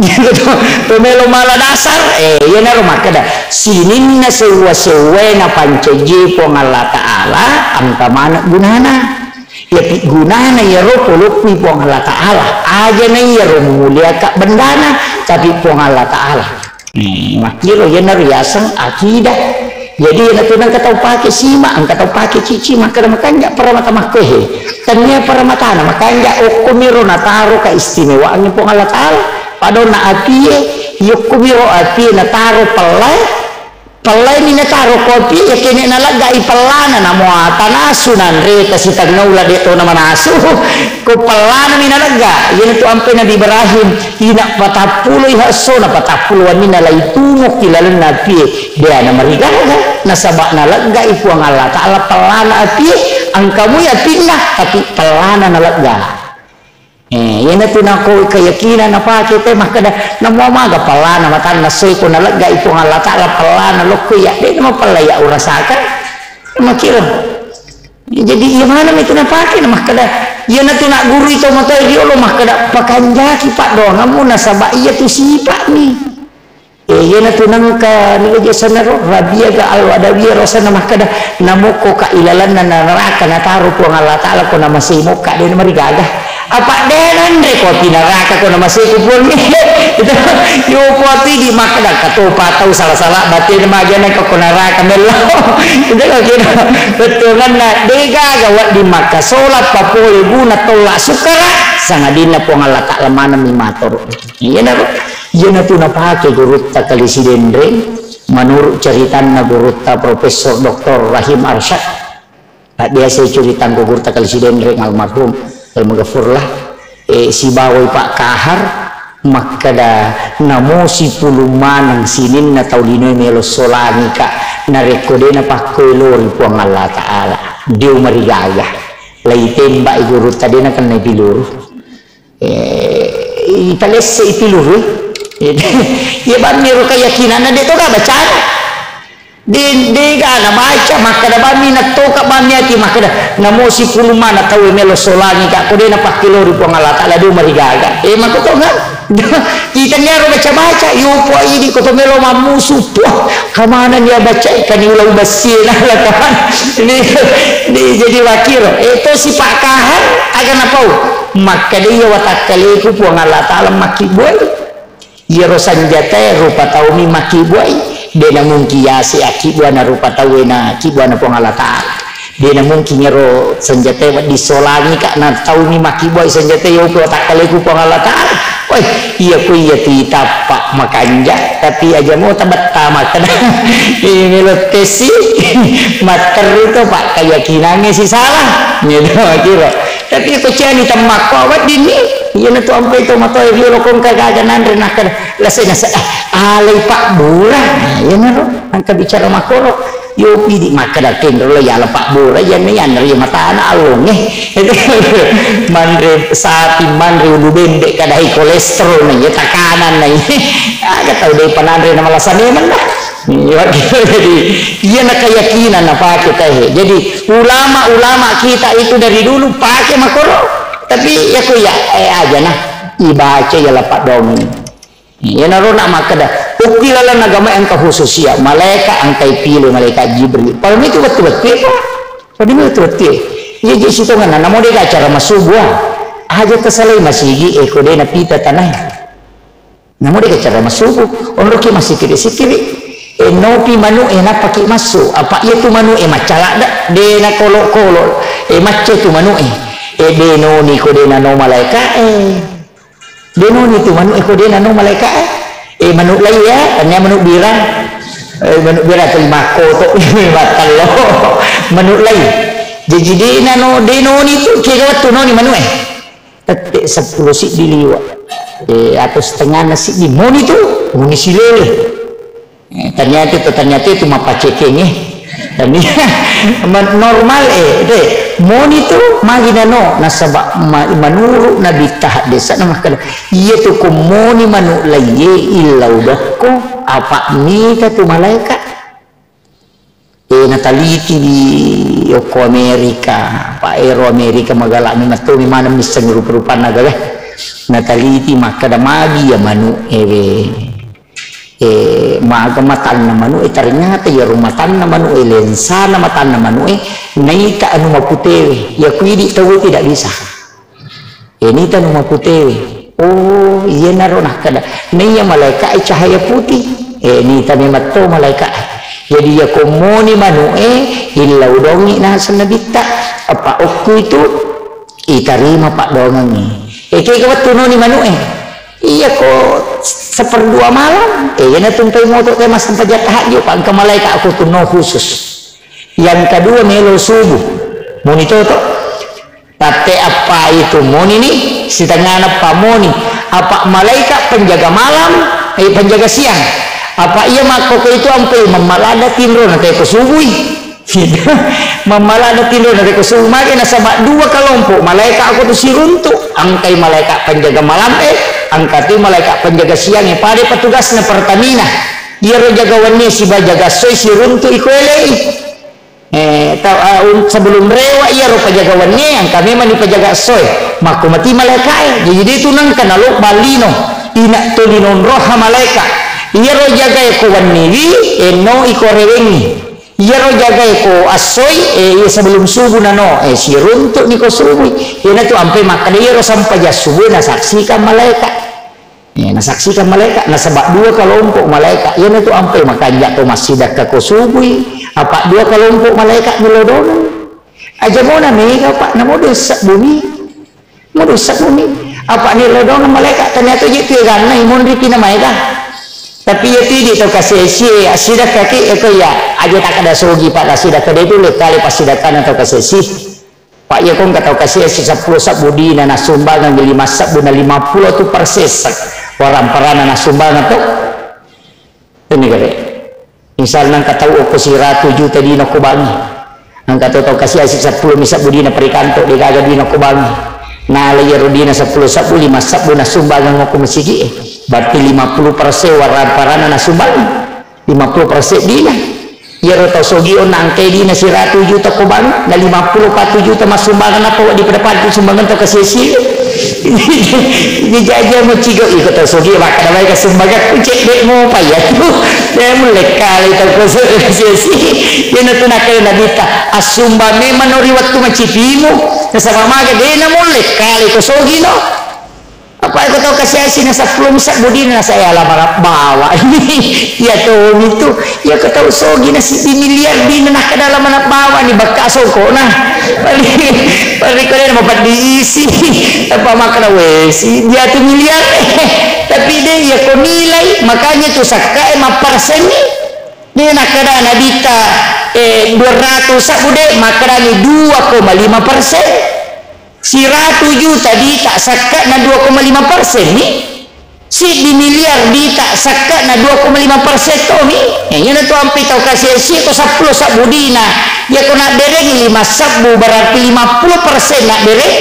Gitu. Pemelo mala dasar, eh, iyanaro makkeda, sininna sewwa-sewwae napancaji Puang Allah Ta'ala, engka maneng gunana. Iyapi gunana iyaro poloppi Puang Allah Ta'ala, ajana iyaro mumuliaka bendana, tapi Puang Allah Ta'ala. Hmm, makkiro iyanaro riaseng akidah. Jadi, iyanatu engka tau pake sima, engka tau pake cici, makkeda makanja paramata makkohe. Tania paramatana makanja, okkomiro nataro keistimewaangnge Puang Allah Ta'ala. Padonna apie, yokkomiro apie nataro pellai, pellai mi nataro kopi, yakene naleggai pellana, namo atanasu nanre tasitengnga ula de tona manasu. Ko pellana mi nalegga, iyanatu ampe Nabi Ibrahim, ina patappuloi hassona, patappulo wenninna laitumuki lalenna apie. Deana marigaga, nasaba naleggai Puang Allah Ta'ala pellana apie, engkamui apinna, tapi pellana nalegga. Eh, iyanatu nako keyakinan napake te makkeda, namo maga pellana matanna soi ko naleggai Puang Allah Ta'ala pellana lokko ya, de nama pella ya urasaka. Makkiro. Jadi, iya maneng itu napake, na makkeda, iyanatu naggurui tomatoa riolo, makkeda, "Pakanjaki paddoangammu, nasaba iyatu sipa'mi." Eh, iyanatu nengka, niga je sanaro, Rabiaga Al-Adawiyah rosanna makkeda, "Namokko ka ilalanna naraka nataro Puang Allah Ta'ala ko namasei mokka, de namarigaga." Apa de nanre kopi naraka ko namasei ku Puang. Itu, yo poti di makkeda, "Katopa tau sala-sala, batena majana ko naraka mello." Itu kira. Bettuanna, degaga wedding makkasola papole guna tolla sukkara, sangadinna Puang Allah Ta'ala maneng mi matoro. Iyanaro, iyanatu napake gurutta Kali Sidenreng, menurut ceritanna gurutta Profesor Doktor Rahim Arsyad. Biasa ceritangku gurutta Kali Sidenreng almarhum, almaghfurlah, eh, sibawai Pak Kahar, makkeda, "Namo sipulung maneng sininna tau linoe melo solangika, narekko de napakkoelori Puang Allah Ta'ala, de umarigaga." Lai tembai gurutta, de nakennai piluru. Eh, ipalesse ipiluru. Iya bammi ro keyakinanna de toga bacana. De, dega nabaca, makkeda bammi nattoka bammi ati, makkeda, "Namo sipulung mana tau melo solangika, ko de napakkelori Puang Allah Ta'ala, de marigaga." Eh, makko toga. Itaniaro baca-baca, yopo idi ko to melo mammusu, puh, kamana nia baca ikan ulau basina, lah, kamana. Ini, ini jadi wakiro. Eh, to si Pak Kahar, aga napau. Makkeda iya watakkaleku Puang Allah Ta'ala makkibbuai. Iyaro sanjatae rupa taumi makkibbuai, de namungkin yase akkibbuana rupa tauwe na kibbuana Puang Allah Ta'ala. De namungkin iyaro sanjatae wedding solangika na taumi makkibbuai sanjatae, yopo watakkaleku Puang Allah Ta'ala. Woi, iya ko iya tu itappa makanja, tapi aja mo tabetta makkeda. Eh, melo tesi, matteru to, Pak, keyakinannya si salah. Gitu, kira. Tapi ko ciani temmakko weddinni, iyanatu ampai to matoa riolo kongka gaga nanre nakkeda, "Lasai nasa, eh, alai pabbura." Nah, iyanaro, engka bicara makkoro. Yo pidi makkeda kenro lo yala pabbura, yanna yanre matana allonge. Manre sapi, manre ulu bembe, kadai kolesterol na, ya tekanan na. Aga tau de pananre na malasa memang dah. Iya, jadi, iya na keyakinan na pake teh. Jadi, ulama-ulama kita itu dari dulu pake makoro. Tapi, ya ku ya, eh, aja nah. Ibaca ya lapak dongeng. Iyanaro na makkeda, ukki laleng agama engka khususia, malaika engka ipile, malaikat Jibril. Pada itu wettu-wettu e, Pak. Pada itu wettu-wettu e. Iya, je sitongenna, namo de acara masubu, ah. Aja tasalai masigi, eh, ko de napita tanae. Namo de acara masubu, onroki masikiri-sikiri. Eh, nopi manu e, napaki massu. Apa iya tu manu e, maccaladda, de na kolo-kolo. Eh, macce tu manu e. Eh, de noni ko de nano malaika, eh. De noni tu manu e, ko de nano malaika e. Eh, manu lai ya, tania manu bira. Eh, manu bira tu lima koto, lima tello. Manu lai. Jaji de nano, de noni tu, kega wettu noni manu e. Tette seppulo siddi liwa. Eh, atau setengahna siddi. Moni tu, moni silele. Eh, ternyata itu, ternyata itu mappacekeng, eh. Ternyata, ma-, normal, eh, de. Moni tu, magi nano, nasaba ma-, menurut Nabitta haddesana makkeda, iya tu ko moni manu laiye illau dokko, apa mita tu malaika. Eh, nataliti di okko Amerika, pa ero Amerika magalami mattomi maneng misseng rupa-rupanna gaga. Nataliti makkeda magi ya manu ewe. Eh, maga matanna manu e, ternyata iyaro matanna manu e, lensana matanna manu e, naita anu maputewe. Iya ku idi tau tidak bisa. Eh, nita anu maputewe. Oh, iyanaro nakkeda. Naiya malaika e cahaya putih. Eh, nita memang to malaika e. Jadi iya ko moni manu e, illau dongi naseng Nabitta. Apa okku itu itarima paddoangengnge. Eh, kega wettu noni manu e. Iya ko seperdua malam. Eh, iyana tumpai moto te massempajang tahajud, pa engka malaika aku tu no khusus. Yang kedua melo subuh. Moni toto. Tatte appa itu moni ni, sitengana pa moni. Apa malaika penjaga malam, eh, penjaga siang. Apa iya makkoko itu ampai mammalada tinro na teko subui. Mammalada tinro na teko subuh mage nasaba dua kelompok malaika aku tu siruntu. Angkai malaika penjaga malam, eh, angkatui malaika penjaga siang, eh, pada petugasna Pertamina. Iyaro jaga wenni siba jaga soi siruntu iko elei. Eh, ta-, ah, un-, sebelum rewa iyaro pajaga wennie, engka memang ni pajaga essoe. Makko mati malaikae. Jadi, de tu nengka nalobba lino. Ina to lino onroha malaika. Iyaro jagae ko wenniwi, enno iko rewengi. Iyaro jagae ko assoi, eh, iya sebelum subuh nano, eh, siruntuk ni ko subui. Iyana tu ampe makkeda iyaro sampajang subue nasaksikan malaika. Eh, nasaksikan malaika, nasaba dua kelompok malaika. Iyana tu ampai makanja to massidakka ko subui, apa dua kelompok malaika melodongang. Aja mona mega, Pak, namo dua sebbumi. Mo dua sebbumi. Apa ni lodongang malaika, ternyata je tu ganna imonri pina maega. Tapi iya tu idi to kasesi, assidakka ki, eko iya, aja takkada sogi, Pak, assidakka de tu le kale passidakkana to kasesi. Pak, iya ko engka tau kasesi seppulo sebbu dina nasumbangang lima sebbu na lima puluh tu persen warang-parana nasumbangang to. Ini gare. Misalna engka tau okko siratu juta dina ko bangi. Engka to tau kasesi seppulo mi sebbu dina perikanto de gaga dina ko bangi. Nala iyaro dina seppulo sebbu, lima sebbu nasumbangang okko masigi e. Berarti lima puluh persen warang-parana nasumbangang. Lima puluh persen dina. Iyaro tau sogi onna engkai dina siratu juta ko bank, na lima puluh patu juta massumbangan, apa wedding pada patu sumbangan tau kasesi. Ini jaja macigo iko tau sogi, makkeda bae ka sumbangan ku cedde mopa iya tu. Ya mulle kale tau ko so-, kasesi. Iyana tu nakkeda Nabitta, assumbang memang no ri wettu macipimu. Nasaba maga de na mulle kale ko sogi no. Apa ko tau kasesi na seppulo mi sebbu dina na saya lama bawa. Iya to mi tu. Iya ko tau sogi na siddi miliar dina na kada lama na bawa ni bakka songko na. Pari, pari ko de na mapeddi isi. Apa makkeda wesi dia tu miliar. Tapi de iya ko nilai, makanya tu sakka e mappersen ni. Ni nakkeda Nabitta, eh, dua ratus sebbu de, makkedani dua koma lima persen. Siratu juta dita sakka na dua koma lima persen ni. Siddi miliar dita, sakke'na dua koma lima persen tomi. Eh, iyana tu ampe tau kasi-, si ko seppulo sebbu dina. Iya ko nabberengi lima sebbu, berarti lima puluh persen nabbereng.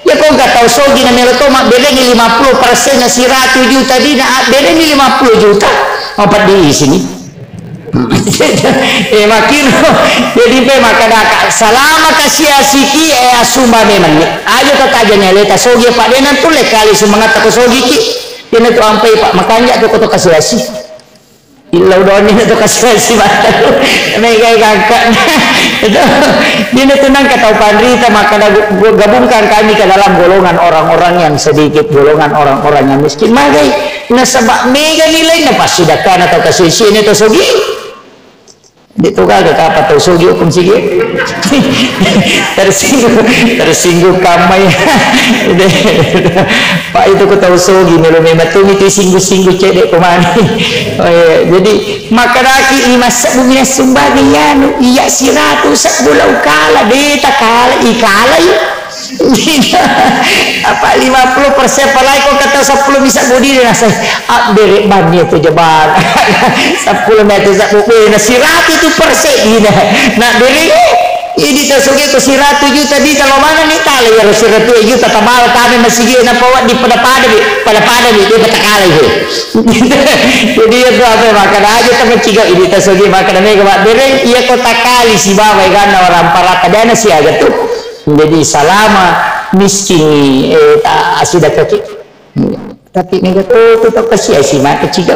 Iya ko engka tau sogi na melo to mabberengi lima puluh persen na siratu juta dina, abberengi lima puluh juta. Apa di sini? Eh, makkiro. Jadi, pe makkadaka, salama kasiasiki, eh, assumba memang ni. Aja tatajani aleta sogi, apa dena tulle kali sumangata ko sogiki. Dena tu ampai, Pak, makanja tu koto kasiasi. Illau doni tu kasiasi mata. Mega gangka. Itu. Dena tu nangka tau panrita, makkada gu-, gu-, gabungkan kami ke dalam golongan orang-orang yang sedikit, golongan orang-orang yang miskin. Magai. Nasaba mega nilaina passidakana tau kasiasi ini tau sogi. De to gaga kapa tau sogi hukum sigi. Tersinggung, tersinggung kamai. Pak itu ko tau sogi melo memang tu mitu singgung-singgung cedde ko mani. Oh, iya. Jadi makkadaki lima sebbu mi assumbagi anu, iya siratu sebbu lau kala, de takala, ikalai. Apa lima puluh persen palai ko kata seppulo bisa budi nasai. Abbere banni itu jebak. Seppulo meter sebbu bena siratu itu persen dina. Nak beri ini tasoge ko siratu juta dita lo mana ni tala ya siratu juta tabal kami masigi na pawa di pada-pada ni, pada-pada ni dia kata kala itu. Jadi itu apa makan aja teman ciga ini tasoge makan mega mak bere iya kota kali si bawa ikan orang parata dana siaga tu. Jadi salama miskin, eh, ta-, asidakaki. Tapi mega to, to, to, kasiasi maka ciga.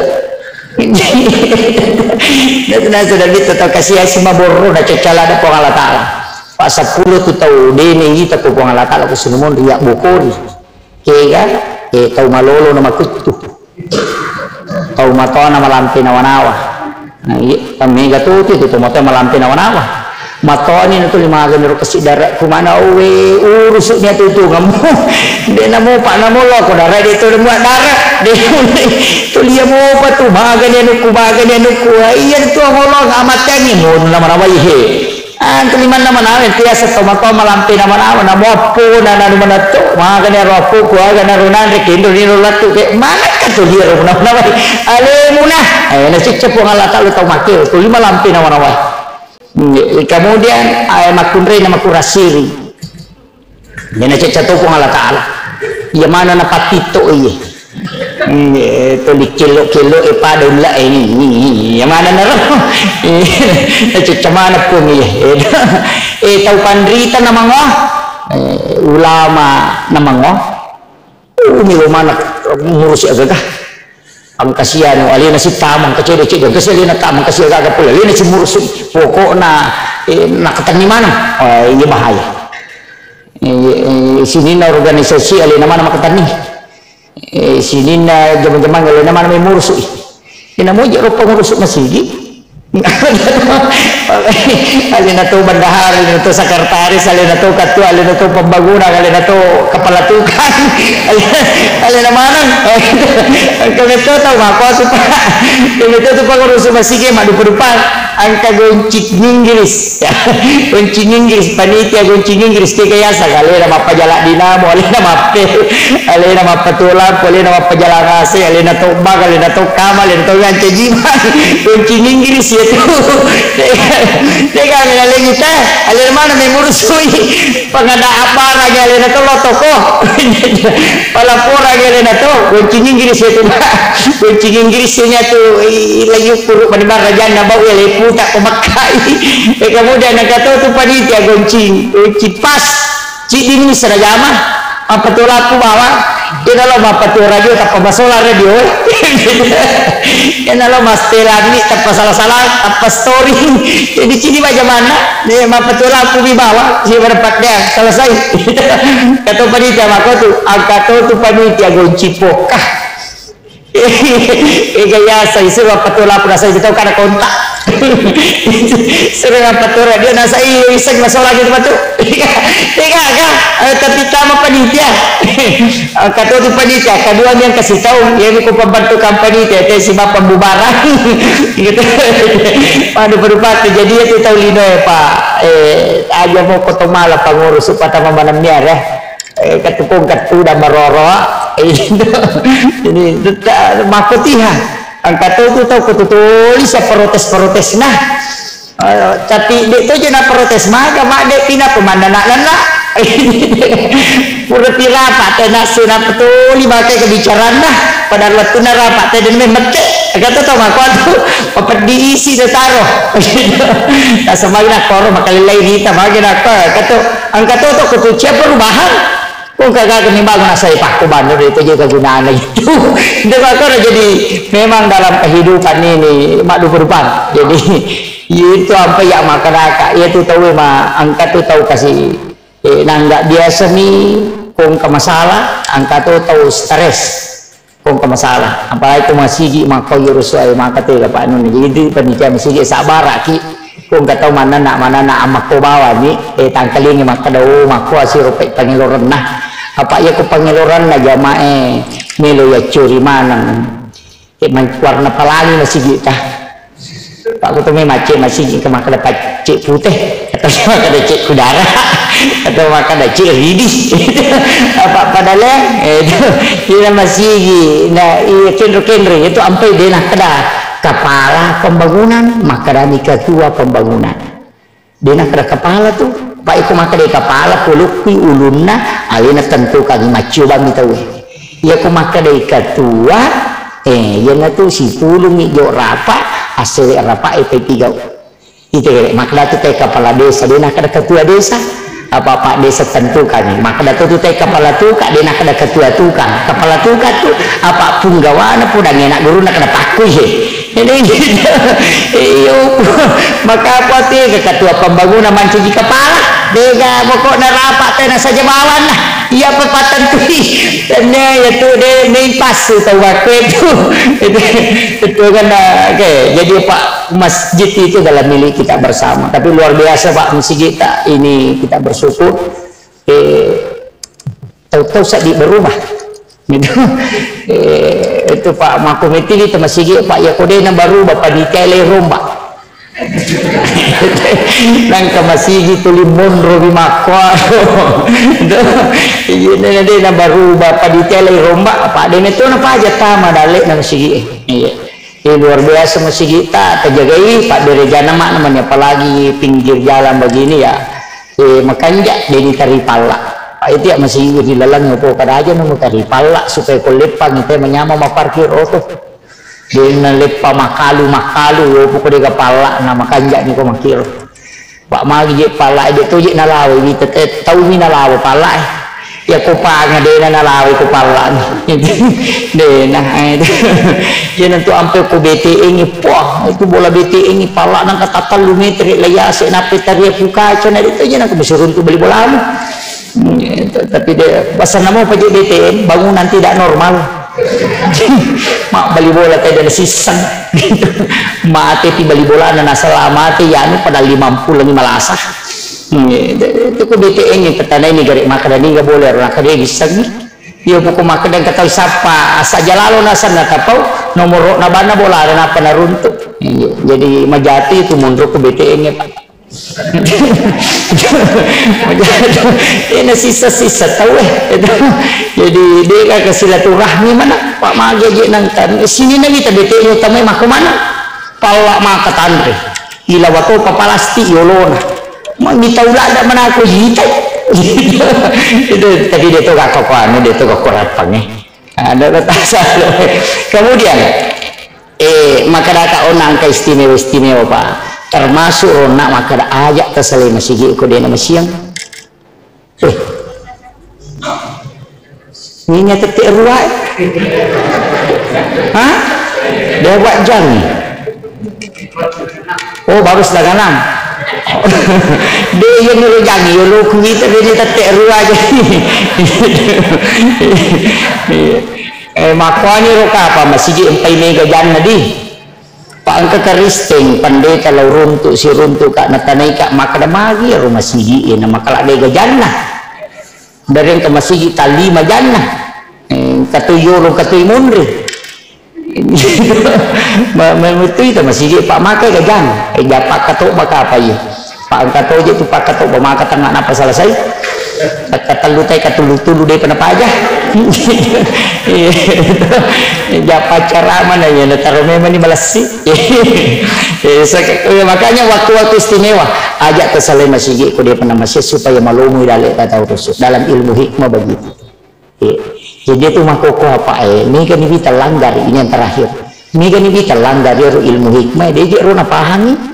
Nah, sudah itu to, kasiasi maborro na cecala ada Puang Allah Taala. Pak seppulo tu tau dene ita ko Puang Allah Taala ko sinumun riak bokori. Kega, eh, tau malolo na makuttu. Tau matona malampe nawa-nawa. Nah, iya, mega tu tu tu matoa malampe nawa-nawa. Matoni na tuli magani ro kasi dara kumana owe urusu ni atu tu ngamu. De namo pa namo lo ko dara de tu mua dara. De tuli mo pa tu magani anu ku magani anu ku. Iya tu mo lo amatangi mo na marawai he. Antu limanna manawa, biasa to matoa malampe na manawa, na muappo, na nanu manatto, magani aro appoku, aga naro nanre, kendo niro lattu, ke, manakka to liaro na manawa, alemuna, eh, na cicca Puang Allah Taala tau makkero, tuli malampe na manawa. Mm, kemudian, eh, makkunrai na makurasiri. Iya na cecca to Puang Allah Taala. Iya mana na pattitto iye. Iya, tuli kello-kello e pada ulla e ni. Iya mana na ro. Iya, na cecca mana Puang iye. Eh, tau panrita na mango. Eh, ulama na mango. Umi lo mana ngurusi agaga. Engka sianu, alena sitama, engka cedde-cedde, engka si alena tama, engka si agaga pole, alena si murusu, pokokna, eh, nakatenni maneng. Oh, iya bahaya. Eh, eh, sininna organisasi alena mana makatenni. Eh, sininna jama-jamang alena mana mai murusu. Ina moja rupa ngurusu masigi. Alena to bendahara, alena to sekretaris, alena to ketua, alena to pembangunan, alena to kepala tukang, alena maneng. Engka metto tau makkuasu, Pak. Engka metto tu pengurus masigi maddupa-dupa. Engka goncing Inggris. Goncing Inggris, panitia goncing Inggris, tiga yasa, alena mappajala dinamo, alena mappe, alena mappatuo lampu, alena mappajala A C, alena to bak, alena to kamar, alena to ganca jima. Goncing Inggris ya tu. Tega, tega, alena lagi teh, alena mana memurusui. Pengada apa raja alena to lo toko. Palaporangngi alena to, goncing Inggris itu, Pak. Goncing Inggris itu, i, lagi ukur pada rajanna bau ya, leputa ko makkai. Eh, kemudian engka to tu panitia goncing, goncing pas. Cidi ni seragama, apa tu lapu bawa. Dia lo apa tu radio, apa masalah radio. Dia lo mas telani, apa salah-salah, apa story. Jadi cidi macam mana? Nih, mappatuo lampu mi bawang, si berempat deh, selesai. Kato panitia mako tu, angkato tu panitia gonci pokah. Ega yasa, isi mappatuo lampu, nasa itu tau kada kontak. Sering mappatuo radio, nasa iyo iseng masola gitu matu. Tega aga, eh, tapi tama panitia. Angkato tu panitia, kedua yang kasih tahu, ya ini ku pembentukan panitia, teh si bapak bubaran. Gitu. Waduh, berubah kejadian tu tahu lino ya, Pak. Eh, aja mau koto malah pengurus supaya tambah malam biar ya. Eh, ketukung ketu dan maroro. Ini tutta makotiha. Angka to tu tau kututuli sia protes-protes nah. Eh, tapi de' to je na protes maka, ma de' pina pemandanna. Pura pi rapat, eh, nasu na petuli maka kebicaraan nah. Pada waktu na rapat, eh, dan memete. Kata to mako tu, peddi isi de taro. Nasemagna koro makalelai rita magi nakko. Kata, angka to to kutucia perubahan. Kung kagak ni bangun asai pakku bantu de' to je kegunaan itu. De' mako jadi memang dalam kehidupan ini makhluk berubah. Jadi itu ampe ya makanaka, iya tu tau ma angka tu tau kasi, eh, nangga biasa mi kung ke masalah, angka tu tau stres. Kong ke masalah, apalagi ko masigi makko yero suai maka tega pa anu. Jadi itu panitia masigi sabaraki. Kong ke tau manana, manana amakko bawani, eh, tangkalingi makkeda, oh, makko asiro pe pangelorenna. Apa iya ko pangelorenna jamae melo ya curi maneng. Eh, man-, warna pelangi masigi kah? Pak, aku tu memang cek masigi ke makkeda pa-, cek putih, atau makkeda cek kudara, atau makkeda cek ridi. Apa pada leng? Eh, itu, ina masigi. Nah, iya kenro-kenro itu ampe de' nakkeda kepala pembangunan, makkeda ni ketua pembangunan. De' nakkeda kepala tu. Pa iko makkeda kepala, polokkui ulunna, alena tentukangi maccobangi tauwe. Iya ko makkeda ketua, eh, iyana tu sipulungi jo rapa, assewe rapa e pe pigau. Ite gere, makkeda tu te kepala desa, de' nakkeda ketua desa. Apa-apa desa tentukangi. Makkeda tu, tu te kepala tukang, de' nakkeda ketua tukang. Kepala tukang tu apa punggawana pudang enak guruna kena pakkui he. Jadi gitu. Iyo, maka apa tu ke ketua pembangunan mancaji kepala? Dega pokoknya rapat tena saja bawanna. Iya apa patentui. Tanya ya tu de' main pas tu waktu itu. Itu, itu kan, eh, oke. Jadi Pak, masjid itu adalah milik kita bersama. Tapi luar biasa Pak, masjid kita ini kita bersyukur. Eh, tahu-tahu seddi berubah. Gitu. Eh, itu Pak, makko metti di masigi Pak, ya ko de' na berubah panitia le rombak. Nangka masigi tuli monro di makko. Iya, de' na berubah panitia le rombak, apa de' na to na paja tama dalle na masigi. Iya. Eh, luar biasa masigita, tajagai, pabberejana makna mani, apalagi pinggir jalan begini ya. Eh, makanja' de' ni tari palla. Pak, itu ya masigi di lalang, apa kada aja nemu tari palla supaya ko leppang ite manyameng mapparkir oto. De' na leppa makalu-makalu, yo poko de' ga palla na makanja' ni ko makkiro. Pak, magi je palla e, de' to je nalawa, wita te, tau mi nalawa palla e. Ya ko panga de' na nalawa ko palla ni. De' na, eh, iya nantu ampe ko B T N, wah, itu bola B T N palla nangka tattellu meter la yase nape taria pukaca na de' to je nangka masiruntu bali bolamu. Hmm, tapi de', pasal nama paje B T N, bangunan tidak normal. Mabbali bola tedde nasisseng. Mate ti bali bolana, nasala mate, yanu pada limampulo ni malasa. Hmm, itu ko B T N yang pertanda ini gare makkeda niga boleh orang kade gissengi. Iya, poko makkeda engka tau sappa, asa jalalo nasenna tapau, nomoro na banna bola ada napa naruntuk. Iya, jadi majati itu mundur ke B T N ya, Pak. Ena sisa-sisa tau, eh. Jadi, de' gaga silaturahmi mana, Pak, magi aja nangkan. Sini na wita B T N utama mako mana? Palla maka tanre. Ila wato pa palastik yolona. Ma mitau lada mana aku yita. Itu, tapi de' to gak koko anu, de' to gak korapang, eh. Ada kata salah. Kemudian, eh, makkadaka onna engka istimewa-istimewa, Pak. Termasuk onna makkada aja' tasalai masigi ko de' na masiang. Eh. Ninya tette' rua, eh? Hah? De' buat jang. Oh, baru setengah enam. De', iya ni rojang, iya lo kuwita de' ni tette' rua aja. Eh, makkuani ro kapa masigi empai mega janna di. Pa engka Kristen pendeta lao runtu', siruntu' ka, natanai ka, makkada magi ro masigi e, na makkala de' ga janna. Dari engka masigi tallima janna. Eh, katui yolo, katui monri. Ma-, ma-, metui ta masigi, Pak, makai gajang. Eh, ja pakkatobba kapa iya. Pak, engka toje tu pakkatobba maka tengnga napa selesai. Katellu tai katulu-tulu depa napaja. Iya. Jappa carama na iya nataro memang ni malessi. Iya, sek-, iya, makanya waktu-waktu istimewa, aja' tasalai masigi ko depa namasia supaya malomo dalle' tau rusu'. Dalam ilmu hikmah begitu. Iya. Jadi itu makkokko apa, eh, mega ni wita langgar ini yang terakhir. Mega ni wita langgar iyaro ilmu hikmah, de' je' ro napahangi.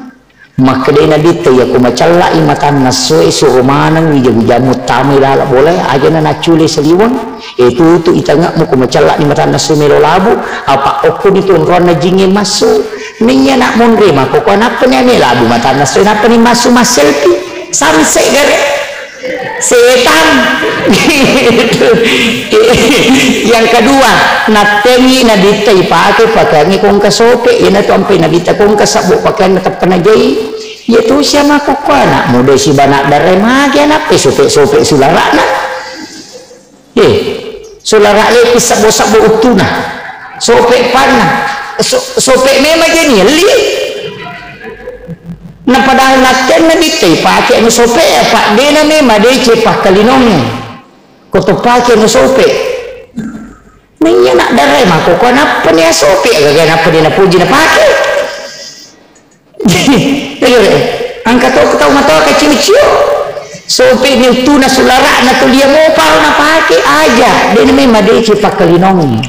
Makkedai Nabitta, iya ko macella'i matanna essoe, suro maneng wija-wija muttamai laleng bolae, ajana naccule saliweng, e, tutu i tange'mu ko macella'ni matanna essoe melo labu, apa' okkoni tu onroanna jingnge massu. Naiya na' monre makkokko, nappani ame labu matanna essoe, nappani massu masselfie, samse gare. Setan. Yang kedua, nattengngi Nabitta ipake pakeangnge ko engka sope', iyanatu ampai Nabitta ko engka sabbu pakeanna teppa najai. Iya tu sia makkokko ana'mu de' sibana' dare mage ana'pe sope'-sope' sulara'na. Eh, sulara' lepi sabbo-sabbo uttuna. Sope' panna. So-, sope' memang je' ni elli. Na padahal nattenna Nabitta ipake anu sope', apa' de'na memang deceng pakkalinongnge. Ko to pake anu sope'. Naiya na' dare makkokko nappani asope', agaga nappani napoji napake. Iya, engka to tau matoa kacio-cio. Sope' ni uttuna sulara'na tu lia moparo napake aja'. De'na memang deceng pakkalinongnge.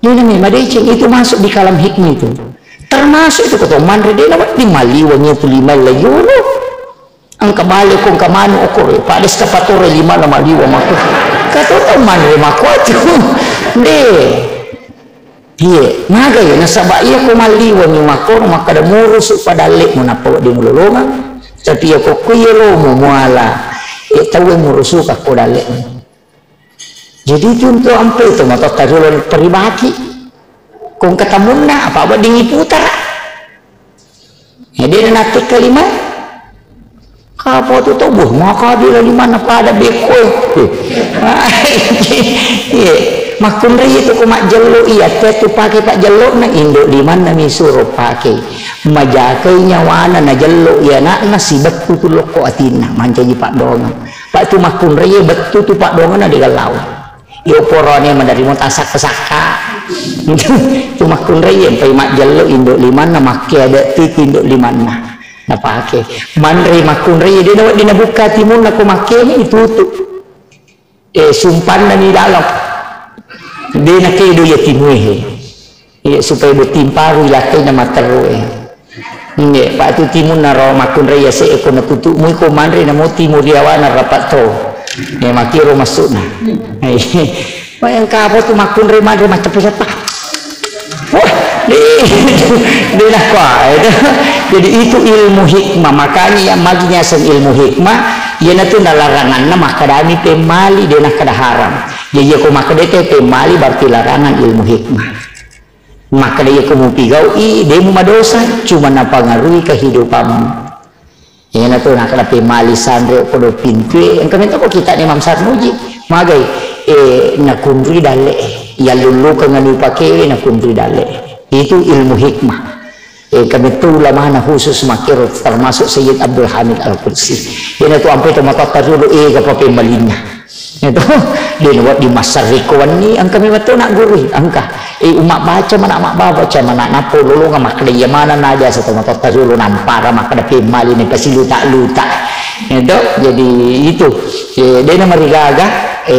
De'na memang deceng, itu masuk di kalam hikmah itu. Termasuk itu ko to manre de'na wedding maliweng itu lima layolo. Engka bale ko engka manu okoro, pada eskavator lima na maliweng mako. Kato to manre mako atu. De'. Iye, maga iya, nasaba' iya ko malliwengngi makkoro makkada murusu' pa dalle'mu nappa wedding ulolongeng, tapi iya ko, ko iya lomo muala, e, tauwe murusuka ko dalle'mu. Jadi itu untuk ampe itu matotta riolo peribaki. Ko engka tamunna, apa wedding iputara. Jadi na' nattekka lima. Kapo tu to, buh, maka dia limanna pada bekko. Iya. Makkunrai itu ko majjello iya, te tu pake pajjello na indo' limanna mi suro pake. Majakai nyawana najello iya ana'na sibettu tu lokko atinna, mancaji paddoangeng. Pa tu makkunrai bettu tu paddoangenna de' gaga lao. Iyo poroane maderri mo tasakka-sakka. Tu makkunrai, empai majjello indo' limanna, makke ada' tu indo' limanna. Napake. Manre makkunrai, de' nawedding nabukka timunna ko makkeni itutu. E, sumpanna ni dalam. De' nakedo iya timue he. Iya, supaya botting paru ilakkaina matteru e. Nge, pa tu timunna ro makkunrai ase' e ko nakutu' mui ko manre namo timu riawana rapa' to. E, makiro massu'na. Wah, engka apa tu makkunrai manre macceppa-ceppa. Wah, de', de' nakko ae. Jadi itu ilmu hikmah. Makanya yang magi nyaseng ilmu hikmah, iyanatu nalaranganna makkadami pemmali, de' nakkada haram. Jadi iya ko makkada te pemmali berarti larangan ilmu hikmah. Makkada iya ko mupigau'i, de' mumadosa, cuma napangaruhi kehidupanmu. Iyanatu nakkada pemmali sanre kodo pintue, engka metto ko kita Imam Sarmuji. Magai, e, nakunrui dalle'e. Iyallullukeng anu ipakewe nakunrui dalle'e. Itu ilmu hikmah. E, engka metto ulamana khusus makkero termasuk Sayyid Abdul Hamid Al-Qudsi. Iyanatu ampe to matotta riolo, e, gapa pemmalinna. Itu, de' nawedding massariko wenni, engka memang to naggurui, engka. E, umma baca mana, umma baca mana, nappo lolonga makkada iya mana naja satu matotta riolo nampara makkada pemmali ni pasiluta-luta. Itu, jadi itu. E, de' namarigaga, e,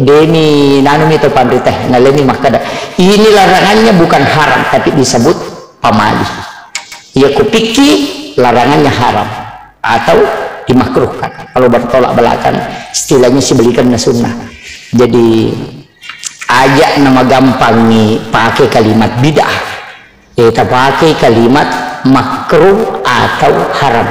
de' mi nanu mi to panrita, naleni makkada. Ini larangannya bukan haram, tapi disebut pamali. Iya ko pikki larangannya haram atau dimakruhkan. Kalau bertolak belakang, istilahnya sibalikanna sunnah. Jadi, aja' namagampangi pake kalimat bid'ah. E, tapake kalimat makruh atau haram.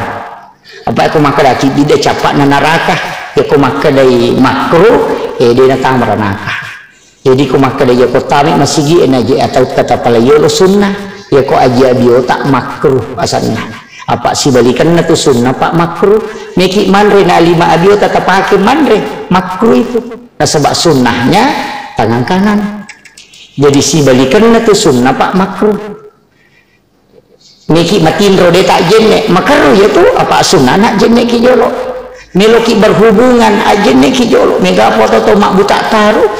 Apa ko makkadaki bid'ah cappa'na naraka, iya ko makkadai makruh, e, de' natama ranaka. Jadi ko makkeda, iya ko tame masigi e naje atau tata pala yolo sunnah, iya ko aji abiota makruh asanna. Apa sibalikanna tu sunnah, Pak, makruh. Meki manre na lima abiota tapake manre, makruh itu. Nasaba sunnahnya tangan kanan. Jadi sibalikanna tu sunnah, Pak, makruh. Meki matinro de' ta jenne, makerru iya tu, apa sunnana jenne ki jolo. Meloki berhubungan, ajenneki jolo, mega foto to mabbuta taru,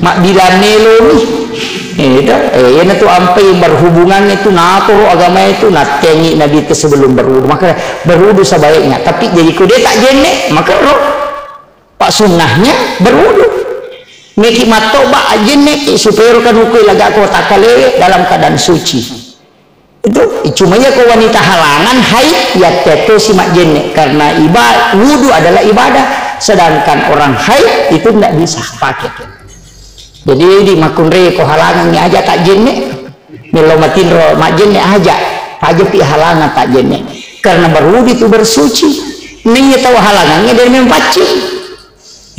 mabbilang meloni. Eh, itu, eh, iyana tu ampai berhubungan itu natoro agama itu, natengi Nabi itu sebelum berwudu. Maka berwudu sebaiknya. Tapi jadi ko de tak jenne, maka ro. Pak sunnahnya berwudu. Meki mattoba ajenne, eh, supaya ro kan ukui laga kota kalewe dalam keadaan suci. Itu cuma iya ko wanita halangan haid, ya teto si majjenne karena iba-, wudu adalah ibadah, sedangkan orang haid itu ndak bisa pakai. Jadi di makunre ko halangan ni aja tak jenne, melo matinro majjenne aja, aja pi halangan tak jenne karena berwudu itu bersuci. Naiya tau halangannya dari mempaccing.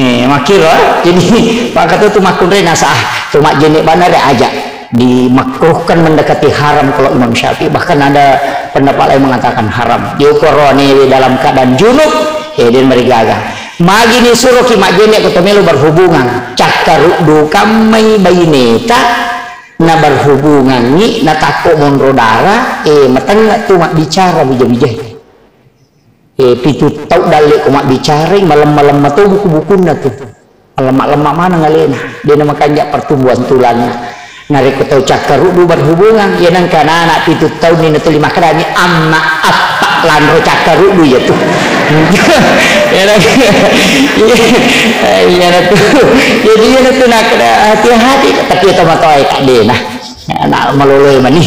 Eh, makkiro, eh. Jadi, maka tu, tu makkunre nasa, ah, tu majjenne bana re aja. Dimakruhkan mendekati haram kalau Imam Syafi'i. Bahkan ada pendapat lain mengatakan haram. Diukur ni dalam keadaan junub, eh, dan merigaga. Magi ni suruh ki majjenne ko to melo berhubungan. Cakkaruddu kammai baineta, na berhubungan ni, na takko monro darah, eh, matengnga tu mabbicara bija-bijai. Eh, pitu tau dalle ko mabbicarai, malemma-lemma to buku-bukunna tu. Malemma-lemma maneng alena, de na makanja pertumbuhan tulangna. Narekko tau cakkaruddu berhubungan, ya nengka anak pitu taunni na tuli makkedani, "Amma appa lanro cakkaruddu ya tu." Ya, iya, iya, na tu. Jadi, ya, na tu, nak, hati-hati, tapi ya, tau matoa, ya, kak, de na. Anak maloloe mani.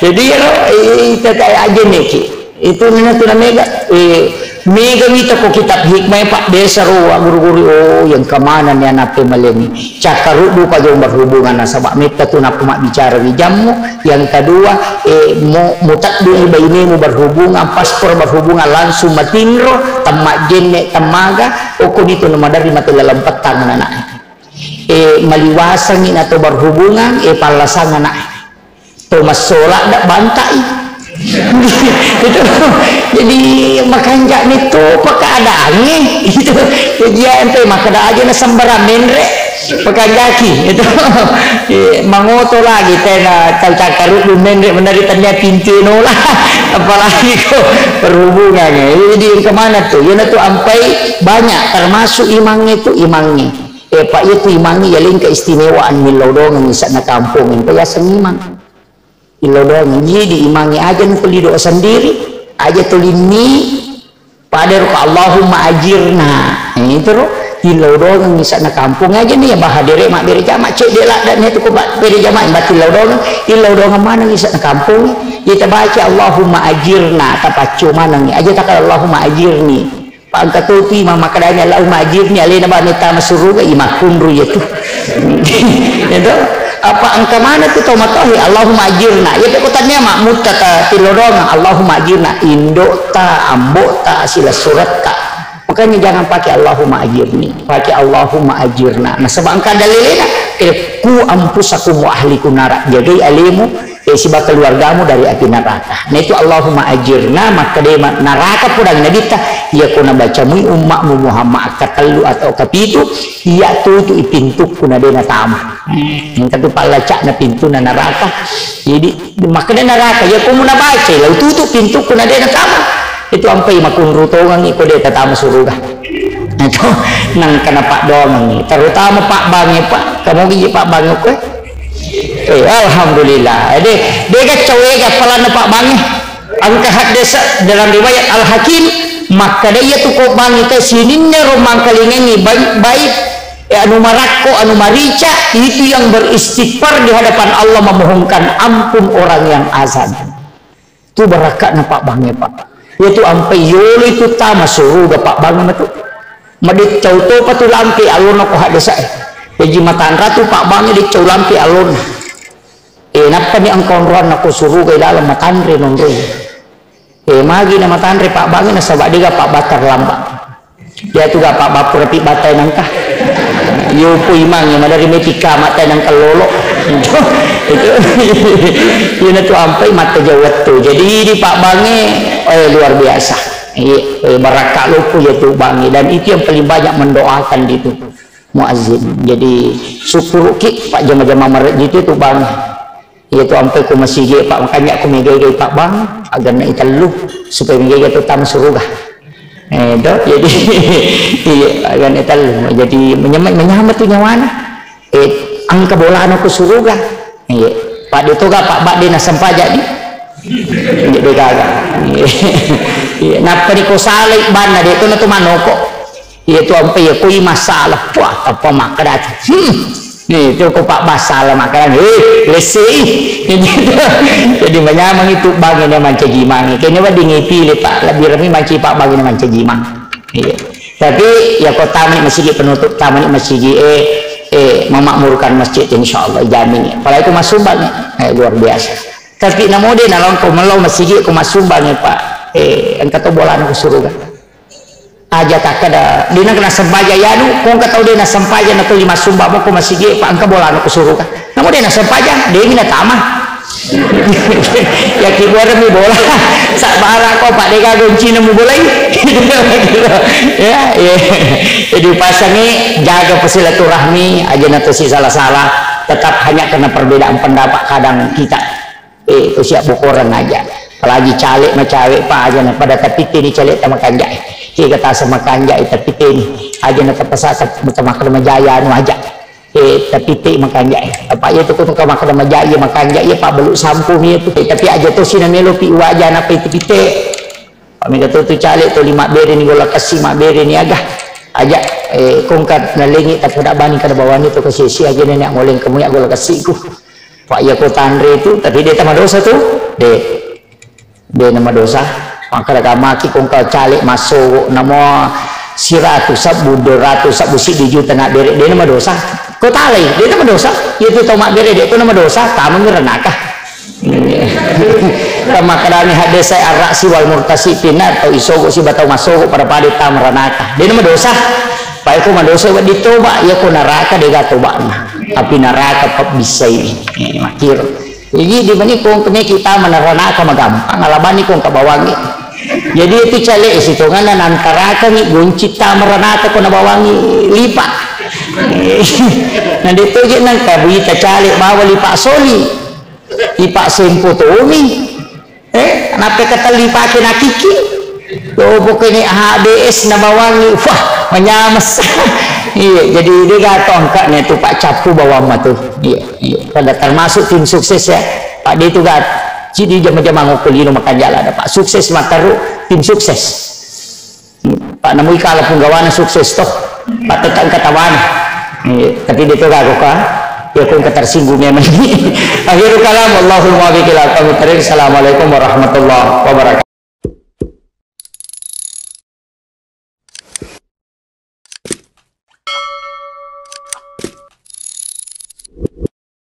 Jadi, ya, ro, eh, ita, ita aja neki. Itu nina tu na mega, eh, mega wita ko kitab hikmah, Pak, desa ro, wa guru-guru, oh, yang kemana ni anak pemaleni. Cakkaruddu ka jong berhubungan nasaba metta tu nappa mabbicara wijammu. Yang kedua, eh, mu-, mutaddu i bainemu berhubungan, paspor berhubungan langsung matinro, temma jenne, temmaga, okko ditu na madari mate laleng pettang anak. Eh, maliwasangi na to berhubungan, eh, pallasang anak. To massola dak bantai. Itu. Jadi, makanja ni to keadaannya. Itu. Jadi, ya, ente makkeda aja na sembarang menre. Pakanjaki. Itu. Eh, mangoto lagi, tena tau cakkaruddu menre, menari tania pintu nola. Apalagi ko berhubungan, ya. Jadi, kemana tu? Ya, na tu ampai banyak, termasuk imangnya tu, imangnya. Eh, Pak, itu imang iya leng keistimewaan millau doang misalnya kampung, itu ya seniman. Illau doang, jadi imangi aja nu peli doa sendiri, aja tulinni, pada rupa Allahumma ajirna. Eh, itu ro, illau doang misalnya kampung aja nih, ya, bahadere mak bere jama, cek de ladda nih tu ko bere jama, batil illau doang, illau doang mana misalnya kampung, kita baca Allahumma ajirna, tapaccu mana nih, aja takal Allahumma ajirni. Pa engka topi imang makkedani, "Allahumma ajirni," alena ba mettama suruga, imakkunru iya tu. Itu. Apa engka mana tu tau matohi, "Allahumma ajirna." Iya tu ko tania mak mutta ta tilodongang, "Allahumma ajirna." Indo'ta, ambo'ta, silessuretta. Makanya jangan pakai "Allahumma ajirni." Pakai "Allahumma ajirna." Nasaba engka dalilena, eh, "Ku anfusakum wa ahlikum nara." Jagai alemu, eh, siba keluargamu dari api neraka. Nah, itu Allahumma ajirna, makkeda ma-, naraka podang Nabitta, iya ko nabacamui ummakmu Muhammad akkatellu atau kapitu, iya tutu i pintukku na de natama. Hmm, tapi pallacakna pintuna naraka. Jadi, makkeda naraka, iya ko munabaca, lau tutu pintukku na de natama. Itu ampai makunru tongang iko de tatama suruga. Itu nangka napaddoangengngi, terutama pabbangnge, Pak. Kamogi je pabbangnge koe? Eh, alhamdulillah. Ede, dega cawe ga palanna pabbangnge. Engka haddesa dalam riwayat Al-Hakim, makkeda iya tu ko bangnge te sininna ro mangkalingengngi baik-baik, eh, anu marakko, anu marica, itu yang beristighfar di hadapan Allah, memohonkan ampun orang yang azan. Tu barakka'na pabbangnge, Pak. Iyatu ampai yolo itu tama suruga pabbangnge matu. Madeccau topa tu lampe alona ko haddesa'e. Jaji matanra tu pabbangnge deccau lampe alona. Eh, nappani engka onroanna ko suruga ilaleng matanre nonroi. Eh, magi na matanre pabbangnge nasaba dega pabbatta lamba. Iyatu ga pabbappura pi battai nangka. Yopo imangnge madari meti kama tai nangka lolo. Itu. Iyana tu ampai matta jawattu. Jadi di pabbangnge, eh, luar biasa. Iya, eh, barakka loppo iyatu bangnge. Dan itu yang paling banyak mendoakan di itu muazzin. Jadi syukuruki Pak jama-jama marejji itu tu bangnge. Iyatu ampai ko masigi, Pak, makanya ko mega-ega pabbangnge, aganna itellu, supaya mega-ega tu tama suruga. Eh, do, jadi, iya, agane tellu. Jadi, menyama-, menyama tu nyawana. Eh, engka bolana ko suruga. Iya. Pada itu ga Pak Bak de nasempajang di. Iya, de gaga. Iya. Iya, nappa ni ko salai banna de tu na tu manoko. Iya tu ampe iya koi masalah. Wah, apa makkeda. Hmm. Nih, itu ko Pak Bak salah makkeda. Eh, lesse. Jadi menyamang itu bang ini mancaji mangi. Kayaknya wedding ipilih Pak. Lebih remi manci Pak bang ini mancaji mang. Iya. Tapi ya ko tamani masigi penutup, tamani masigi eh, eh, memakmurkan masjid, insya Allah jamin. Apalagi ko masumbang, eh, luar biasa. Tapi namo de nalong ko mello masigi ko masumbang, eh, Pak. Eh, engka to bolana ko suruga. Aja takkeda, de na kena sempaja yanu, ko engka tau de na sempaja na tuli masumbang mo ko masigi, Pak, engka bolana ko suruga. Namo de na sempaja, de mi na tama. Ya kibuareng mi bola. Sabbara ko, Pak, de gaga goncina mu bolai. Ya, iya. Jadi pasangi jaga silaturahmi, aja na tosi salah-salah. Tetap hanya karena perbedaan pendapat kadang kita. Eh, tosi abbokoreng aja. Apalagi caleg ma cawe pa aja na pada tapitteni caleg ta makanjak. Kega tasa makanjak, eh, tapitteni. Aja na tapasa ta-, ta makkeda majaya anu aja. Eh, tapitte makanjak. Apa iya tu ko tungka makkeda majaya, iya makanjak, iya pabbalu sampo mi iya tu. Eh, tapi aja tosi na melo pi waja na pa itu pitte. Pamega to tu caleg to lima bere ni golla kessi, ma bere ni aga. Aja, eh, ko engka nalengi tapoda bani kada bawani to kessi aja nenek ngoleng kamu ya golla kessi ku. Pak, iya ko tanre tu, tapi de tamadosa tu. De. De namadosa. Makkeda kamaki ko engka caleg massogo namo siratu sabbu, dua ratu sabbu, siddi juta na bere, de namadosa. Ko talai, de namadosa. Iya tu tau mabbere de ko namadosa, tamami ranaka. Tama kadani hadde sai arrasi wal murtasi pinar tau isogo siba tau massogo pada-pada tama ranaka. De namadosa. Pai ko madosa wedding toba, iya ko naraka de ga tobana. Api naraka pabbissai. Eh, makiro. Jadi di mani ko engka meki tama ranaka magampang, alabani ko engka bawangi. Jadi itu caleg sitonganna nantarakangi gonci tama ranaka ko nabawangi lipa. Na de to je nangka buita caleg bawa lipa soli. Lipa sempo tomi. Eh, nappa katelli pake nakiki. Lobo kene H B S nabawangi. Wah, manyames. Iya, jadi de gato angka ne tu Pak Cappu bawang matu. Iya. Iya, pada termasuk tim sukses ya. Pak, de tu ga cidi jama-jama ngokko lino makanjala ada, Pak. Sukses matteru tim sukses. Pak, namui kala punggawana sukses toh. Pak, tetap engka tawana. Iya, tapi de tu ga kok, ah. Ya, ko engka tersinggung memang. Akhirul kalam, Allahul muwaffiq ila aqwamit thariq. Assalamualaikum warahmatullahi wabarakatuh.